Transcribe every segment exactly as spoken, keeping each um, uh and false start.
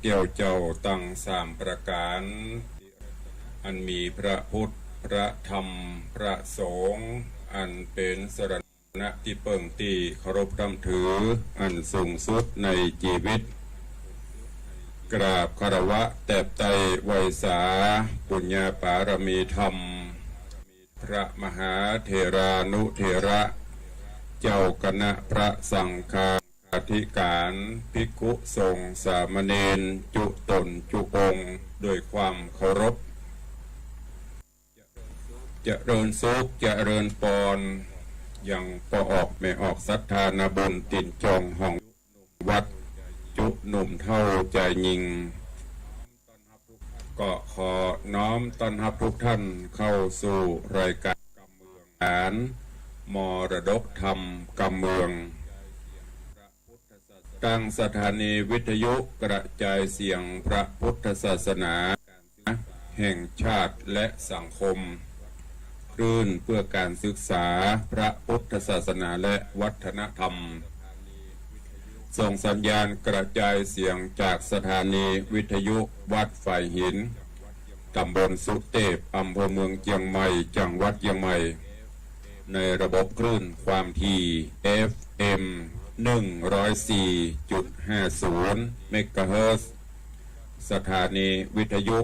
แก้วเจ้าตังสามประก๋าน อันมีพระพุทธ พระธรรม พระสงฆ์ อันเป๋นสรณะตี้เปิ้งตี้เคารพนับถืออันสูงสุดในจีวิต กราบคารวะแตบไต้ไหว้สา ปุญญาปารมีธรรม พระมหาเถรานุเถระ เจ้าคณะพระสังฆาธิการ ภิกขุสงฆ์สามเณร จุ๊ต๋นจุ๊องค์ โดยความเคารพ เจริญสุข เจริญปอน ยังป้อออกแม่ออกศรัทธานาบุญตี๋นจองห้องวัด จุ๊หนุ่มเฒ่าจายญิง ก็ขอน้อมต้อนฮับทุกท่านเข้าสู่รายก๋าน มรดกธรรมกำเมือง ตังสถานีวิทยุกระจายเสียงพระพุทธศาสนาแห่งชาติและสังคม คลื่นเพื่อการศึกษาพระพุทธศาสนาและวัฒนธรรม ส่งสัญญาณกระจายเสียงจากสถานีวิทยุวัดฝายหิน ต๋ำบลสุเตพ อำเภอเมืองเจียงใหม่ จังหวัดเจียงใหม่ ในระบบคลื่นความถี่ เอฟเอ็ม หนึ่งร้อยสี่จุดห้าศูนย์ เมกะเฮิรตซ์ สถานีวิทยุ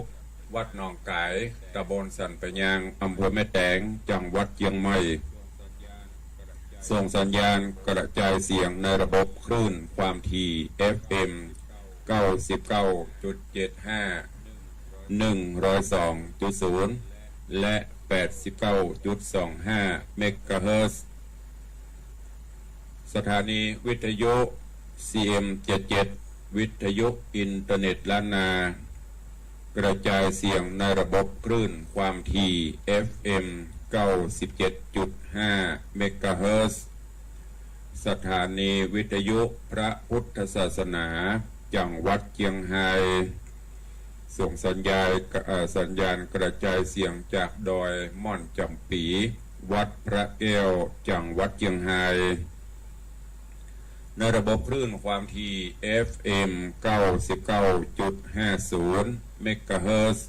วัดหนองก๋าย ต๋ำบลสันป่ายยาง อำเภอแม่แตง จังหวัดเจียงใหม่ ส่งสัญญาณกระจายเสียงในระบบคลื่นความถี่ เอฟเอ็ม เก้าสิบเก้าจุดเจ็ดห้า หนึ่งร้อยสองจุดศูนย์ และ แปดสิบเก้าจุดสองห้า เมกะเฮิรตซ์ สถานีวิทยุ ซีเอ็มเจ็ดเจ็ด วิทยุอินเทอร์เน็ตล้านนา กระจายเสียงในระบบคลื่นความถี่ เอฟเอ็ม เก้าสิบเจ็ดจุดห้า เมกะเฮิรตซ์ สถานีวิทยุพระพุทธศาสนา จังหวัดเจียงไฮ้ ส่งสัญญาณ เอ่อ สัญญาณกระจายเสียงจากดอยม่อนจ๋ำปี๋ วัดพระแก้ว จังหวัดเจียงไฮ้ ในระบบคลื่นความถี่ เอฟเอ็ม เก้าสิบเก้าจุดห้าศูนย์ เมกะเฮิรตซ์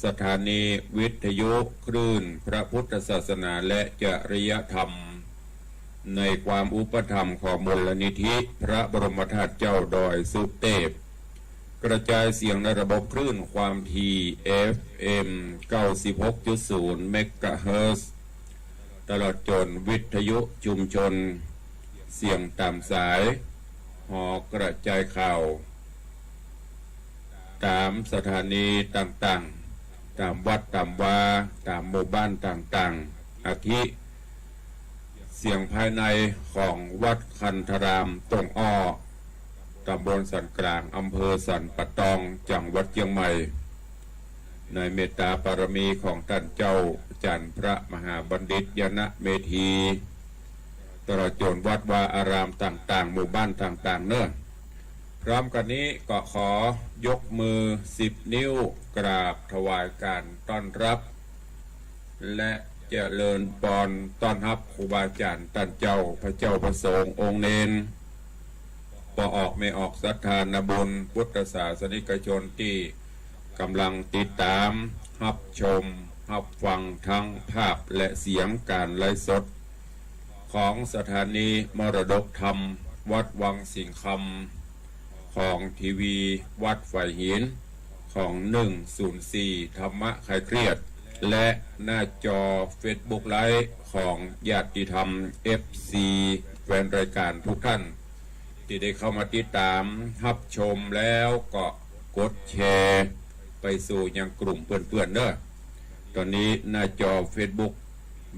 สถานีวิทยุคลื่นพระพุทธศาสนาและจริยธรรม ในความอุปถัมภ์ของมูลนิธิพระบรมธาตุเจ้าดอยสุเตพ กระจายเสียงในระบบคลื่นความถี่ เอฟเอ็ม เก้าสิบหกจุดศูนย์ เมกะเฮิรตซ์ ตลอดจ๋นวิทยุชุมชน เสียงต๋ามสาย หอกระจายข่าว ต๋ามสถานีต่างๆ ต๋ามวัดต๋ามวา ต๋ามหมู่บ้านต่างๆ อาทิ เสียงภายในของวัดคันธารามต้งอ้อ ต๋ำบลสันก๋าง อำเภอสันป่าตอง จังหวัดเจียงใหม่ ในเมตตาบารมีของต้านเจ้าอาจ๋ารย์พระมหาบัณฑิตยนะเมธี ตลอดจ๋นวัดวาอารามต่างๆ หมู่บ้านต่างๆ เน่อ พร้อมกั๋นนี้ก็ขอยกมือสิบนิ้วกราบถวายการต้อนรับ และเจริญปอนต้อนฮับครูบาอาจ๋ารย์ต้านเจ้า พระเจ้าพระสงฆ์องค์เณร ป้อออกแม่ออกศรัทธานาบุญ พุทธศาสนิกชนตี้ก่ำลังติดต๋าม ฮับชม ฮับฟังทั้งภาพและเสียงก๋านไลฟ์สด ของสถานีมรดกธรรมวัดวังสิงห์คำ ของทีวีวัดฝายหิน ของหนึ่งศูนย์สี่ธรรมะคลายเครียด และหน้าจอเฟซบุ๊กไลฟ์ของญาติธรรม เอฟซี แฟนรายก๋านทุกท่าน ตี้ได้เข้ามาติดต๋ามฮับชมแล้วก็กดแชร์ไปสู่ยังกลุ่มเปื้อนๆ เน่อ ต๋อนนี้หน้าจอเฟซบุ๊ก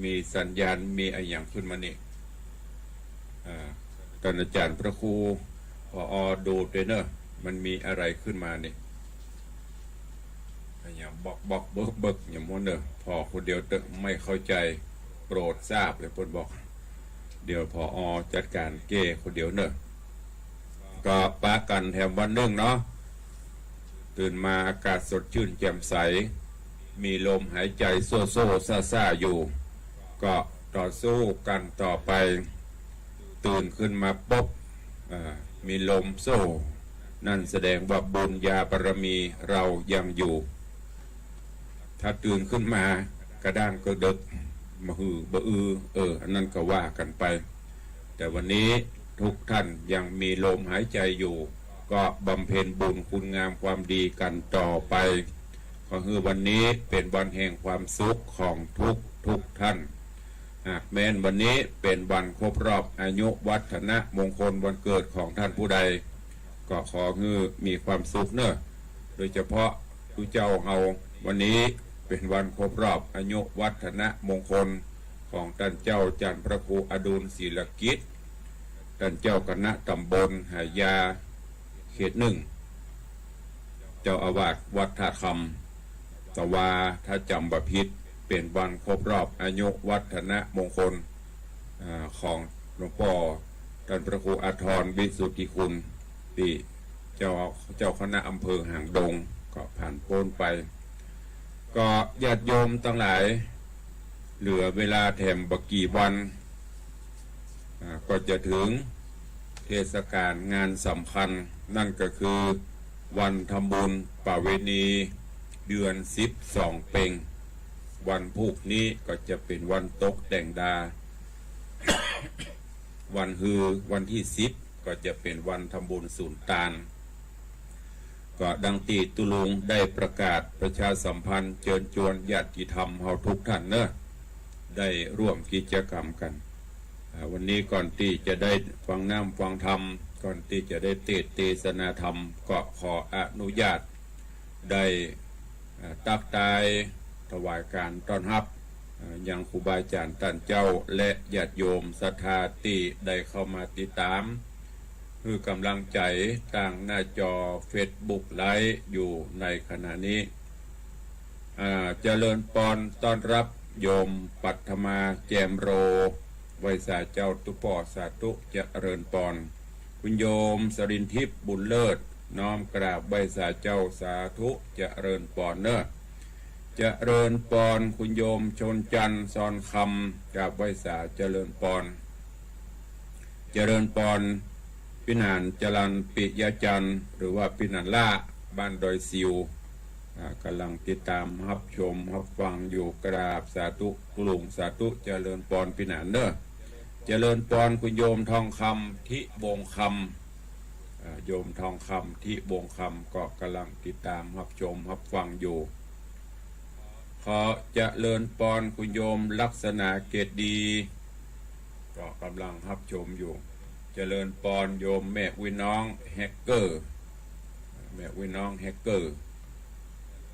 มีสัญญาณ มีอะหยังขึ้นมานี่ อ่า ต้านอาจ๋ารย์พระครู ผอ.ดูตวยเน่อ มันมีอะไรขึ้นมานี่ อะหยังบอกบอกเบิกเบิกอย่างม้วนเน่อ ผ่อคนเดียวเต๊อะ ไม่เข้าใจ โปรดทราบเลย เปิ้นบอก เดี๋ยว ผอ.จัดก๋านแก้คนเดียวเน่อ ก็ปะกั๋นแถมวันนึ่งเนาะ ตื่นมาอากาศสดชื่นแจ่มใส มีลมหายใจโซ่ๆ ซ่าๆ อยู่ ก็ต่อสู้กั๋นต่อไป ตื่นขึ้นมาปุ๊บ อ่า มีลมโซ่ นั่นแสดงว่าบุญญาบารมีเรายังอยู่ ถ้าตื่นขึ้นมากระด้างกระเดิก บ่หื้อบ่อือ เออ อันนั้นก็ว่ากั๋นไป แต่วันนี้ทุกท่านยังมีลมหายใจอยู่ ก็บำเพ็ญบุญคุณงามความดีกั๋นต่อไป ขอหื้อวันนี้เป๋นวันแห่งความสุขของทุกทุกท่าน หากแม้นวันนี้เป๋นวันครบรอบอายุวัฒนมงคลวันเกิดของท่านผู้ใด ก็ขอหื้อมีความสุขเน่อ โดยเฉพาะตุ๊เจ้าเฮา วันนี้เป๋นวันครบรอบอายุวัฒนมงคลของต้านเจ้าจันทร์พระครูอดุลศิลกิจ ต้านเจ้าคณะต๋ำบลหายา เขตหนึ่ง เจ้าอาวาสวัดท่าคำ แต่ว่าถ้าจ๋ำบ่ผิดเป๋นวันครบรอบอายุวัฒนมงคล อ่า ของหลวงป้อต้านพระครูอาทรวิสุทธิคุณ ตี้เจ้า เจ้าคณะอำเภอหางดง ก็ผ่านป๊นไป ก็ญาติโยมตังหลาย เหลือเวลาแถมบ่กี่วัน อ่า ก็จะเถิงเทศกาลงานสำคัญ นั่นก็คือวันทำบุญประเวณีเดือนสิบสองเป็ง วันพูกนี้ก็จะเป๋นวันตกแต่งดา วันฮือวันตี้สิบ ก็จะเป๋นวันทำบุญสูญตาน ก็ดังตี้ตุ๊ลุงได้ประกาศประชาสัมพันธ์เจิญจวนญาติธรรมเฮาทุกท่านเน่อ ได้ร่วมกิจกรรมกั๋น อ่า วันนี้ก่อนตี้จะได้ฟังน้ำฟังธรรม ก่อนตี้จะได้เตสน์เตสนาธรรม ก็ขออนุญาตได้ อ่า ตั๊กทาย ถวายก๋านต้อนฮับ อ่า ยังครูบาอาจ๋ารย์ต้านเจ้า และญาติโยมศรัทธาตี้ได้เข้ามาติดต๋าม หื้อก๋ำลังใจ๋ตางหน้าจอเฟซบุ๊กไลฟ์อยู่ในขณะนี้ อ่า เจริญปอนต้อนฮับโยมปัทมาแจมโร ไหว้สาเจ้าตุ๊ป้อ สาธุ เจริญปอน คุณโยมสรินทิพย์บุญเลิศ น้อมกราบไหว้สาเจ้า สาธุ เจริญปอนเน่อ เจริญปอน คุณโยมชนจันทร์ ซอนคำ กราบไหว้สา เจริญปอน เจริญปอน ปี้หนาน จรัญ ปิยะจันทร์ หรือว่าปี้หนานล่า บ้านดอยสิว อ่า ก๋ำลังติดต๋ามฮับชมฮับฟังอยู่ กราบสาธุ ตุ๊ลุง สาธุ เจริญปอนปี้หนานเน่อ เจริญปอน คุณโยมทองคำ ทิวงศ์คำ อ่า โยมทองคำ ทิวงศ์คำ ก็ก๋ำลังติดต๋ามฮับชมฮับฟังอยู่ ขอเจริญปอน คุณโยมลักษณะเกตดี ก็ก๋ำลังฮับชมอยู่ เจริญปอนโยมแม่อุ๊ยน้องแฮกเกอร์ แม่อุ๊ยน้องแฮกเกอร์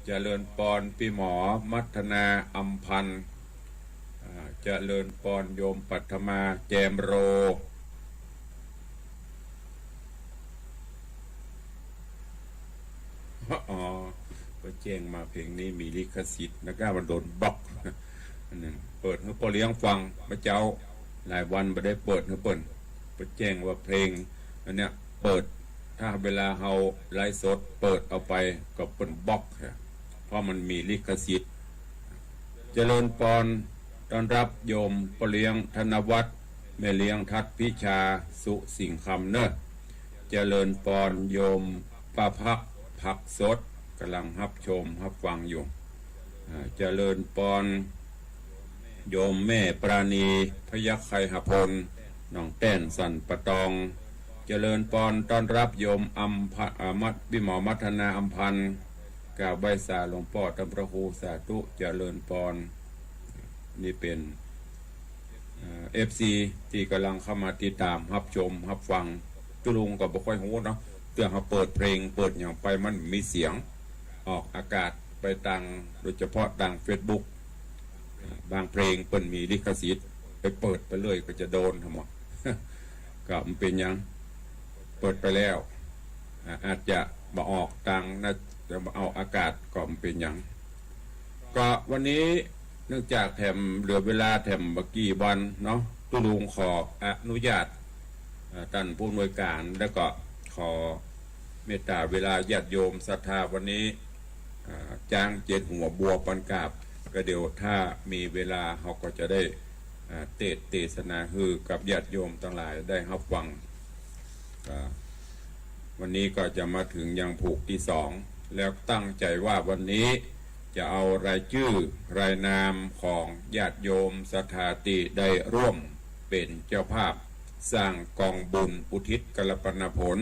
เจริญปอนปี้หมอมัทนาอำพันธ์ อ่า เจริญปอนโยมปัทมาแจมโร อ๋อ ก็แจ้งมาเพลงนี้มีลิขสิทธิ์ แล้วก็มันโดนบล็อก อันนั้น เปิดหื้อป้อเลี้ยงฟังเมื่อเจ๊า หลายวันบ่ได้เปิดหื้อเปิ้น ไปแจ้งว่าเพลงอันเนี้ยเปิด ถ้าเวลาเฮาไลฟ์สดเปิดเอาไปก็เปิ้นบล็อกฮะ เพราะมันมีลิขสิทธิ์ เจริญปอน ต้อนฮับโยมป้อเลี้ยงธนวัฒน์ แม่เลี้ยงทัดพิชา สุสิงห์คำเน่อ เจริญปอนโยมป้าพัก ผักสด ก๋ำลังฮับชมฮับฟังอยู่ อ่า เจริญปอน โยมแม่ปราณี พยัคฆ์ไคหพล หนองแต้น สันป่าตอง เจริญปอนต้อนฮับโยมอำพะ อ่า มัท ปี้หมอมัทนาอำพันธ์ กราบไหว้สาหลวงป้อต้านพระครู สาธุ เจริญปอน นี่เป๋น เอ่อ เอฟซี ตี้ก๋ำลังเข้ามาติดต๋ามฮับชมฮับฟัง ตุ๊ลุงก็บ่ค่อยฮู้เนาะ เตื้อเฮาเปิดเพลงเปิดหยังไปมันมีเสียงออกอากาศไปตาง โดยเฉพาะตางเฟซบุ๊ก บางเพลงเปิ้นมีลิขสิทธิ์ ไปเปิดไปเลยก็จะโดนหั้นหมอ ก็บ่เป๋นหยัง เปิดไปแล้ว อ่า อาจจะบ่ออกตางนะ จะบ่เอาอากาศก็บ่เป๋นหยัง ก็วันนี้เนื่องจากแถมเหลือเวลาแถมบ่กี่วันเนาะ ตุ๊ลุงขออนุญาต อ่า ต้านผู้อำนวยก๋าน แล้วก็ขอเมตต๋าเวลาญาติโยมศรัทธาวันนี้ อ่า จ๊างเจ็ดหัวบัวปันกราบ ก็เดี๋ยวถ้ามีเวลาเฮาก็จะได้ อ่า เตสน์เตสนาหื้อกับญาติโยมตังหลายได้ฮับฟัง อ่า วันนี้ก็จะมาเถิงยังผูกตี้สอง แล้วตั้งใจ๋ว่าวันนี้จะเอารายจื้อรายนามของญาติโยมศรัทธาตี้ได้ร่วมเป๋นเจ้าภาพสร้างกองบุญอุทิศกัลปนผล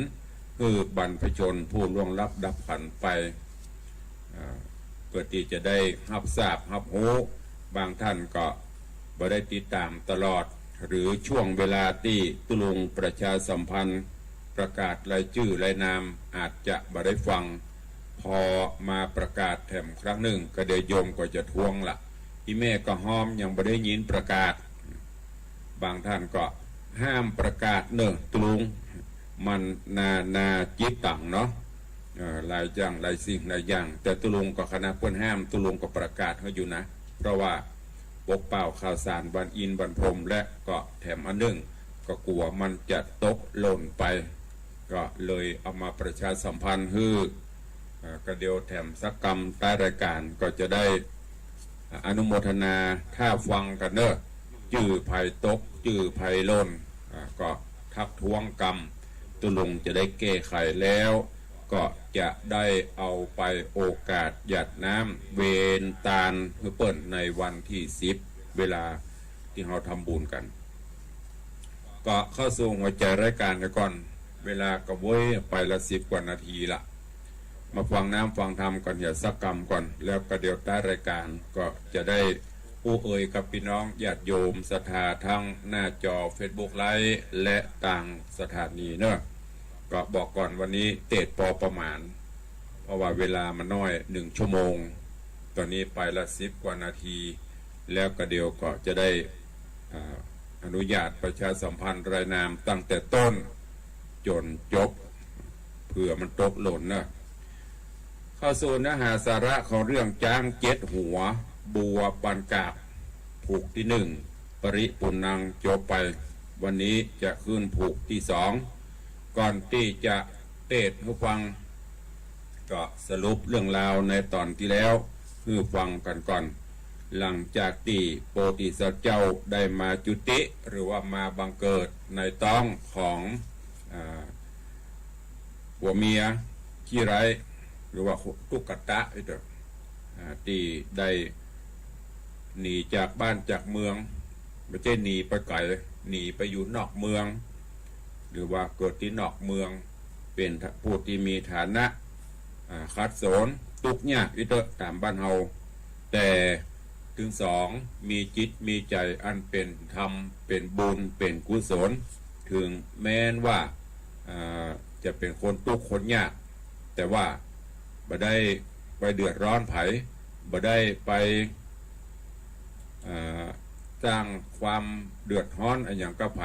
หื้อบรรพชนผู้ล่วงลับดับขันธ์ไป อ่า เปื้อตี้จะได้ฮับทราบฮับฮู้ บางต้านก็บ่ได้ติดต๋ามตลอด หรือช่วงเวลาตี้ตุ๊ลุงประชาสัมพันธ์ประกาศรายจื้อรายนามอาจจะบ่ได้ฟัง พอมาประกาศแถมครั้งนึ่งก็เดี๋ยวโยมก็จะท้วงละ อี่แม่ก็ฮ้อมยังบ่ได้ยินประกาศ บางต้านก็ห้ามประกาศเน่อตุ๊ลุง มันนานาจิตตังเนาะ เอ่อ หลายอย่างหลายสิ่งหลายอย่าง แต่ตุ๊ลุงก็ขนาดเปิ้นห้ามตุ๊ลุงก็ประกาศหื้ออยู่นะ เพราะว่าปกเป่าข่าวสารวันอินทร์วันพรหม และก็แถมอันนึ่งก็กั๋วมันจะตกหล่นไป ก็เลยเอามาประชาสัมพันธ์หื้อ เอ่อ ก็เดี๋ยวแถมสักกำต้ายรายก๋านก็จะได้ อนุโมทนา ถ้าฟังกั๋นเน่อ จื้อใผตก จื้อใผหล่น อ่า ก็ทักท้วงกำ ตุ๊ลุงจะได้แก้ไขแล้ว ก็จะได้เอาไปโอกาสหยาดน้ำเวนตานหื้อเปิ้นในวันตี้สิบ เวลาตี้เฮาทำบุญกั๋น ก็เข้าสู่หัวใจ๋รายก๋านกั๋นก่อน เวลาก็เว้ยไปละสิบกว่านาทีละ มาฟังน้ำฟังธรรมก่อน เหียสักกำก่อน แล้วก็เดี๋ยวต้ายรายก๋านก็จะได้อู้เอ่ยกับปี้น้องญาติโยมศรัทธาตังหน้าจอเฟซบุ๊กไลฟ์และตางสถานีเนาะ ก็บอกก่อนวันนี้เตศน์ปอประมาณ เพราะว่าเวลามันน้อย นึ่งชั่วโมง ต๋อนนี้ไปละสิบกว่านาที แล้วก็เดี๋ยวก็จะได้ อ่า อนุญาตประชาสัมพันธ์รายนามตั้งแต่ต้นจ๋นจบ เผื่อมันตกหล่นเนาะ เข้าสู่เนื้อหาสาระของเรื่องจ๊างเจ็ดหัว บัวบานกาบ ผูกตี้นึ่ง ปริปุณัง จบไป วันนี้จะขึ้นผูกตี้สอง ก่อนตี้จะเตศน์หื้อฟัง ก็สรุปเรื่องราวในต๋อนตี้แล้วหื้อฟังกั๋นก่อน หลังจากตี้โพธิสัตว์เจ้าได้มาจุติ หรือว่ามาบังเกิดในต๊องของ อ่า ผัวเมียขี้ร้าย หรือว่าตุ๊กตะ ตี้ได้หนีจากบ้านจากเมือง บ่ใจ้หนีไปไก๋ หนีไปอยู่นอกเมือง หรือว่าเกิดตี้นอกเมือง เป๋นผู้ตี้มีฐานะ อ่า ขัดสน ตุ๊กยากอี้เต๊อะ ต๋ามบ้านเฮา แต่ตึงสองมีจิตมีใจ๋อันเป๋นธรรม เป๋นบุญ เป๋นกุศล เถิงแม้นว่า อ่า จะเป๋นคนตุ๊กคนยาก แต่ว่าบ่ได้ไปเดือดฮ้อนใผ บ่ได้ไป อ่า สร้างความเดือดฮ้อนอะหยังกับใผ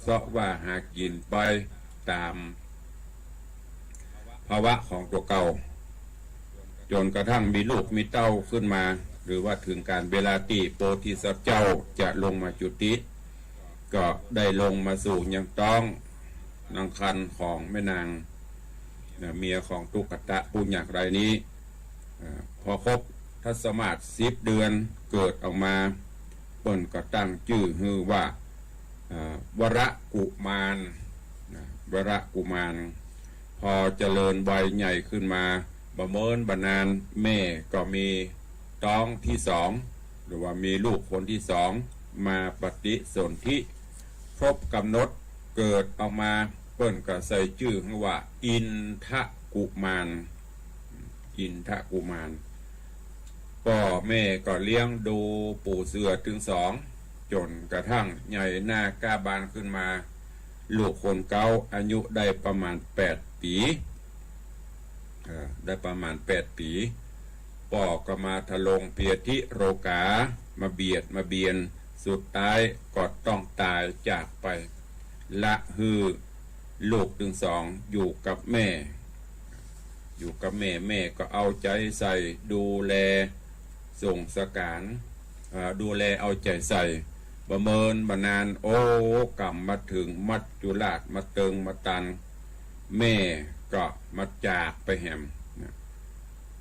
เซาะว่าหากิ๋นไปต๋ามภาวะของตั๋วเก่า จ๋นกระทั่งมีลูกมีเต้าขึ้นมา หรือว่าเถิงก๋าลเวลาตี้โพธิสัตว์เจ้าจะลงมาจุติ ก็ได้ลงมาสู่ยังต๊องนางครรภ์ของแม่นาง นะ เมียของตุ๊กตะผู้ยากไร้นี้ อ่า พอครบทศมาศสิบเดือน เกิดออกมา เปิ้นก็ตั้งจื้อหื้อว่า อ่า วรกุมาร นะ วรกุมาร พอเจริญวัยใหญ่ขึ้นมา บ่เมินบ่นาน แม่ก็มีต๊องตี้สอง หรือว่ามีลูกคนตี้สอง มาปฏิสนธิ ครบก๋ำหนด เกิดออกมา เปิ้นก็ใส่จื้อหื้อว่า อินทกุมาร อินทกุมาร ป้อแม่ก็เลี้ยงดูปู๋เสือตึงสอง จ๋นกระทั่งใหญ่หน้าก้าบานขึ้นมา ลูกคนเก๊าอายุได้ประมาณแปดปี๋ เอ่อ ได้ประมาณแปดปี๋ ป้อก็มาทะลงเปียธิโรกา มาเบียดมาเบียน สุดท้ายก็ต้องต๋ายจากไป ละหื้อลูกตึงสองอยู่กับแม่ อยู่กับแม่ แม่ก็เอาใจ๋ใส่ ดูแลส่งสการ เอ่อ ดูแลเอาใจ๋ใส่ บ่เมินบ่นาน โอ้ ก๋ำมาเถิงมัจจุราช มาเติงมาตัน แม่ก็มาจากไปแหม นะ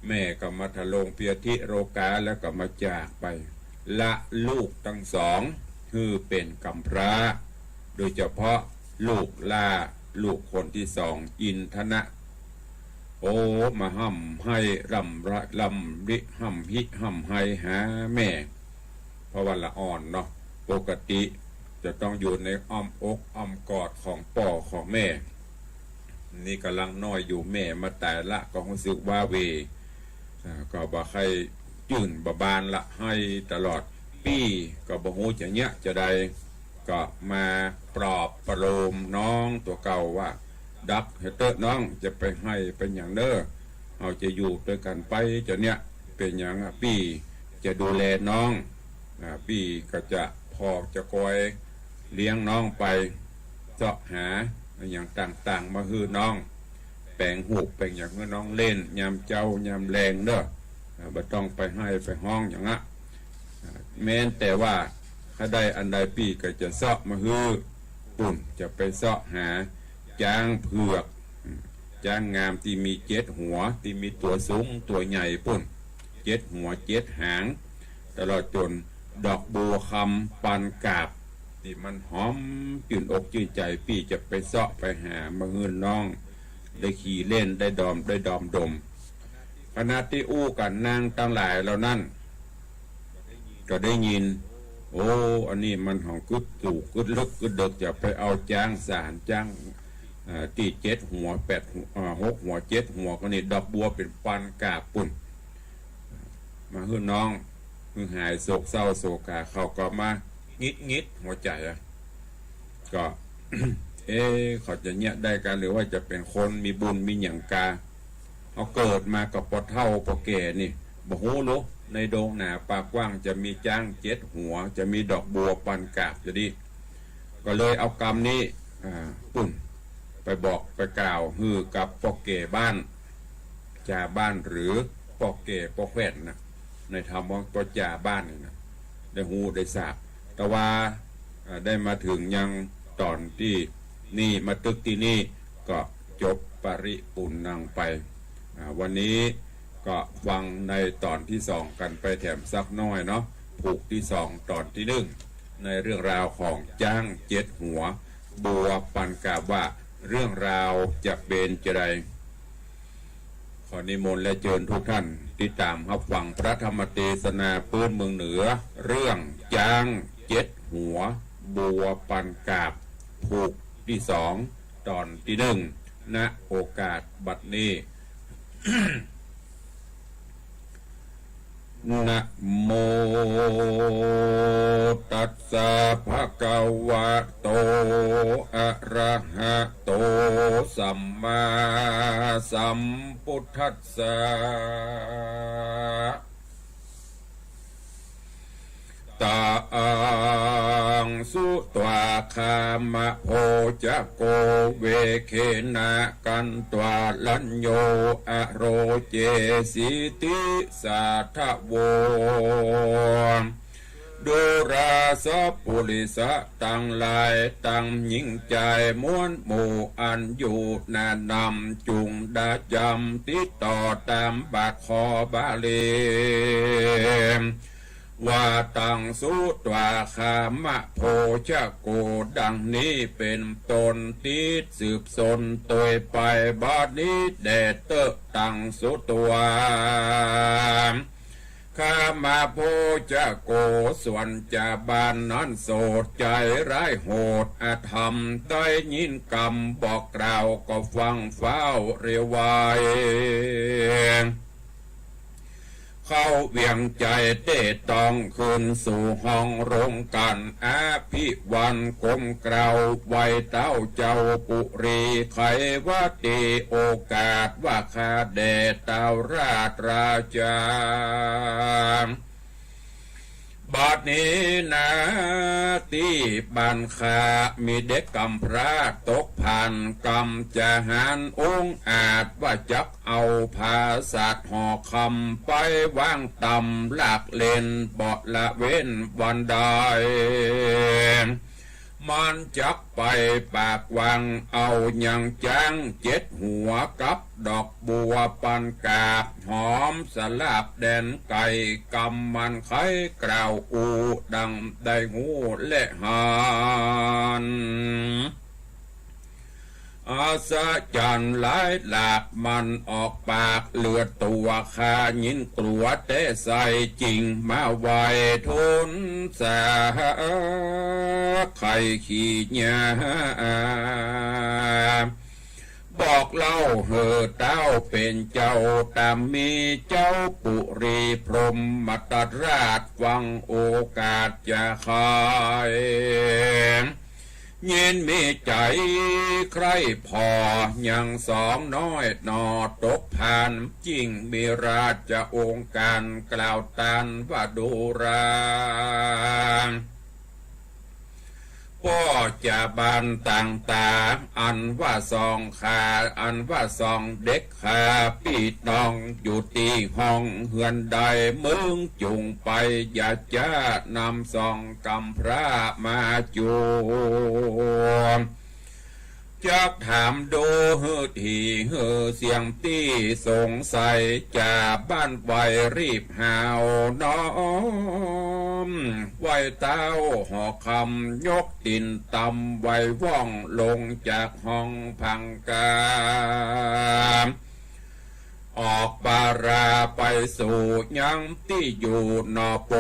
แม่ก็มาทะลงเปียธิโรกา แล้วก็มาจากไป ละลูกตึงสองหื้อเป๋นก๋ำพร้า โดยเฉพาะลูกหล้า ลูกคนตี้สอง อินทนะ โอ้ มาฮ่ำไห้ร่ำไร ร่ำริฮ่ำฮิฮ่ำไฮหาแม่ เพราะว่าละอ่อนเนาะ ปกติจะต้องอยู่ในอ้อมอกอ้อมกอดของป้อของแม่ นี่ก่ำลังน้อยอยู่ แม่มาต๋ายละก็ฮู้สึกว้าเหว่ อ่า ก็บ่ใค่จื้นบ่บานละ ไห้ตลอด ปี้ก็บ่ฮู้จะเยียะจาใด ก็มาปลอบประโลมน้องตั๋วเก่าว่า ดับเหียเต๊อะน้อง จะไปไห้ไปหยังเน่อ เฮาจะอยู่ตวยกั๋นไป จะเนี่ย เป๋นหยังอะ ปี้จะดูแลน้อง อ่า ปี้ก็จะ ผ่อจะกอยเลี้ยงน้องไป เซาะหาอะหยังต่างๆ มาหื้อน้อง แป๋งฮูปแป๋งหยังหื้อน้องเล่น ยามเจ๊ายามแลงเน่อ อ่า บ่ต้องไปไห้ไปฮ้องหยังอะ อ่า แม้นแต่ว่าถ้าได้อันใดปี้ก็จะเซาะมาหื้อ ปุ้น จะไปเซาะหาจ๊างเผือก อืม จ๊างงามตี้มีเจ็ดหัว ตี้มีตั๋วสูงตั๋วใหญ่ปุ้น เจ็ดหัวเจ็ดหาง ตลอดจ๋นดอกบัวคำปันกาบ ตี้มันหอมจื้นอกจื้นใจ๋ ปี้จะไปเซาะไปหามาหื้อน้อง ได้ขี่เล่น ได้ดอม ได้ดอมดม ขณะตี้อู้กั๋น นางตังหลายเหล่านั้น ก็ได้ยิน โอ้ อันนี้มันห้องกึ๊ดสู่กึ๊ดลึกกึ๊ดเดิ็ก จะไปเอาจ๊างสาร จ๊าง อ่า ตี้เจ็ดหัวแปดหัว อ่า หกหัวเจ็ดหัว ก็นี่ดอกบัวเป๋นปันกาบปุ้น มาหื้อน้อง หื้อหายโศกเศร้าโศกา เขาก็มางิดงิดหัวใจ๋อะ ก็ เอ๊ะ เขาจะเยียะได้กา หรือว่าจะเป๋นคนมีบุญมีหยังกา เขาเกิดมาก็ปอเฒ่าปอแก่นี่ บ่ฮู้ลุ ในดงหนาป่ากว้างจะมีจ๊างเจ็ดหัว จะมีดอกบัวปันกาบจะดี ก็เลยเอากำนี้ อ่า ปุ้น ไปบอกไปกล่าวหื้อกับป้อแก่บ้าน จ่าบ้านหรือป้อแก่ป้อแคว่นนะ ในธรรมว่าป้อจ่าบ้านนี่นะ ได้ฮู้ได้ทราบ แต่ว่า อ่า ได้มาเถิงยังต๋อนตี้นี่ มาตึกตี้นี่ ก็จบปริปุณณังไป อ่า วันนี้ก็ฟังในต๋อนตี้สองกั๋นไปแถมสักหน้อยเนาะ ผูกตี้สองต๋อนตี้นึ่ง ในเรื่องราวของจ๊างเจ็ดหัว บัวปันกาบ ว่าเรื่องราวจะเป๋นจาใด ขอนิมนต์และเจิญทุกท่านติดต๋ามฮับฟังพระธรรมเตสนาปื๊นเมืองเหนือ เรื่องจ๊างเจ็ดหัว บัวปันกาบ ผูกตี้สอง ต๋อนตี้นึ่ง ณ โอกาสบัดนี้ นะโมตัสสะ ภะคะวะโต อะระหะโต สัมมาสัมพุทธัสสะ ตัง สุตวา คามะโภจะโก เวเขนะ กันตวา รัญโญ อโรเจสิติสาทะโว ดูราสะปุริสะตังหลาย ตังหญิงจายมวลหมู่ อันอยู่นานำ จุ่งดาจ๋ำติดต่อต๋ามบาทขอบาลี ว่าตัง สุตวา คามะโภจะโก ดังนี้เป๋นต้น ติดสืบสนโตยไป บัดนี้แด่เต๊อะ ตัง สุตวา คามะโภจะโก ส่วนจ่าบ้านนั้นโสดใจ๋ร้ายโหดอธรรม ได้ยินกำบอกกล่าวก็ฟั่งฟ้าวเร็วไว เข้าเวียงใจ๋เต๊ต้องขึ้นสู่ห้องโรงก๋าน อภิวันก้มเกล้าวไหว้เต้าเจ้าปุรี ไขวะเตโอกาสว่าข้าแด่เต้าราชราชา บัดนี้นาตี้บ้านข้ามีเด็กก๋ำพร้าตกผ่าน ก๋ำจะหาญองอาจว่าจักเอาผาสาทห่อคำไปวางต๋ามหลากเล่นบ่ละเว้นวันใด มันจักไปปากหว่างเอายังจ๊างเจ็ดหัวกับดอกบัวปันกาบ หอมสลาบแดนไก๋ กำมันไขกล่าวอู้ดังได้ฮู้และหัน อัศจรรย์หลายหลาก มันออกปากเลือดตั๋ว ข้ายินกลัวแต๊ใส่ จึงมาไหว้ทูลสา ใค่ขี้เหีย บอกเล่าหื้อเต้าเป๋นเจ้า ต๋ามมีเจ้าปุรีพรหมตราช ฟังโอกาสจะไข ยินมีใจ๋ใคร่ผ่อ ยังสองน้อยหน่อตกพาน จึงมีราชโองการ กล่าวต้านว่าดูรา ป้อจะบานต่างต๋า อันว่าสองข้า อันว่าสองเด็กข้า ปี้น้องอยู่ตี้ห้องเฮือนใด มึงจุ่งไป อย่าจ๊านำสองกำพร้ามาจู จักถามดูหื้อถี่หื้อเสี้ยงตี้สงสัย จ่าบ้านไวรีบหาวน้อม ไหว้เต้าหอคำ ยกตี๋นต่ำไหว้ว่อง ลงจากห้องพังกา ออกบาราไปสู่ยังตี้อยู่หน่อโพ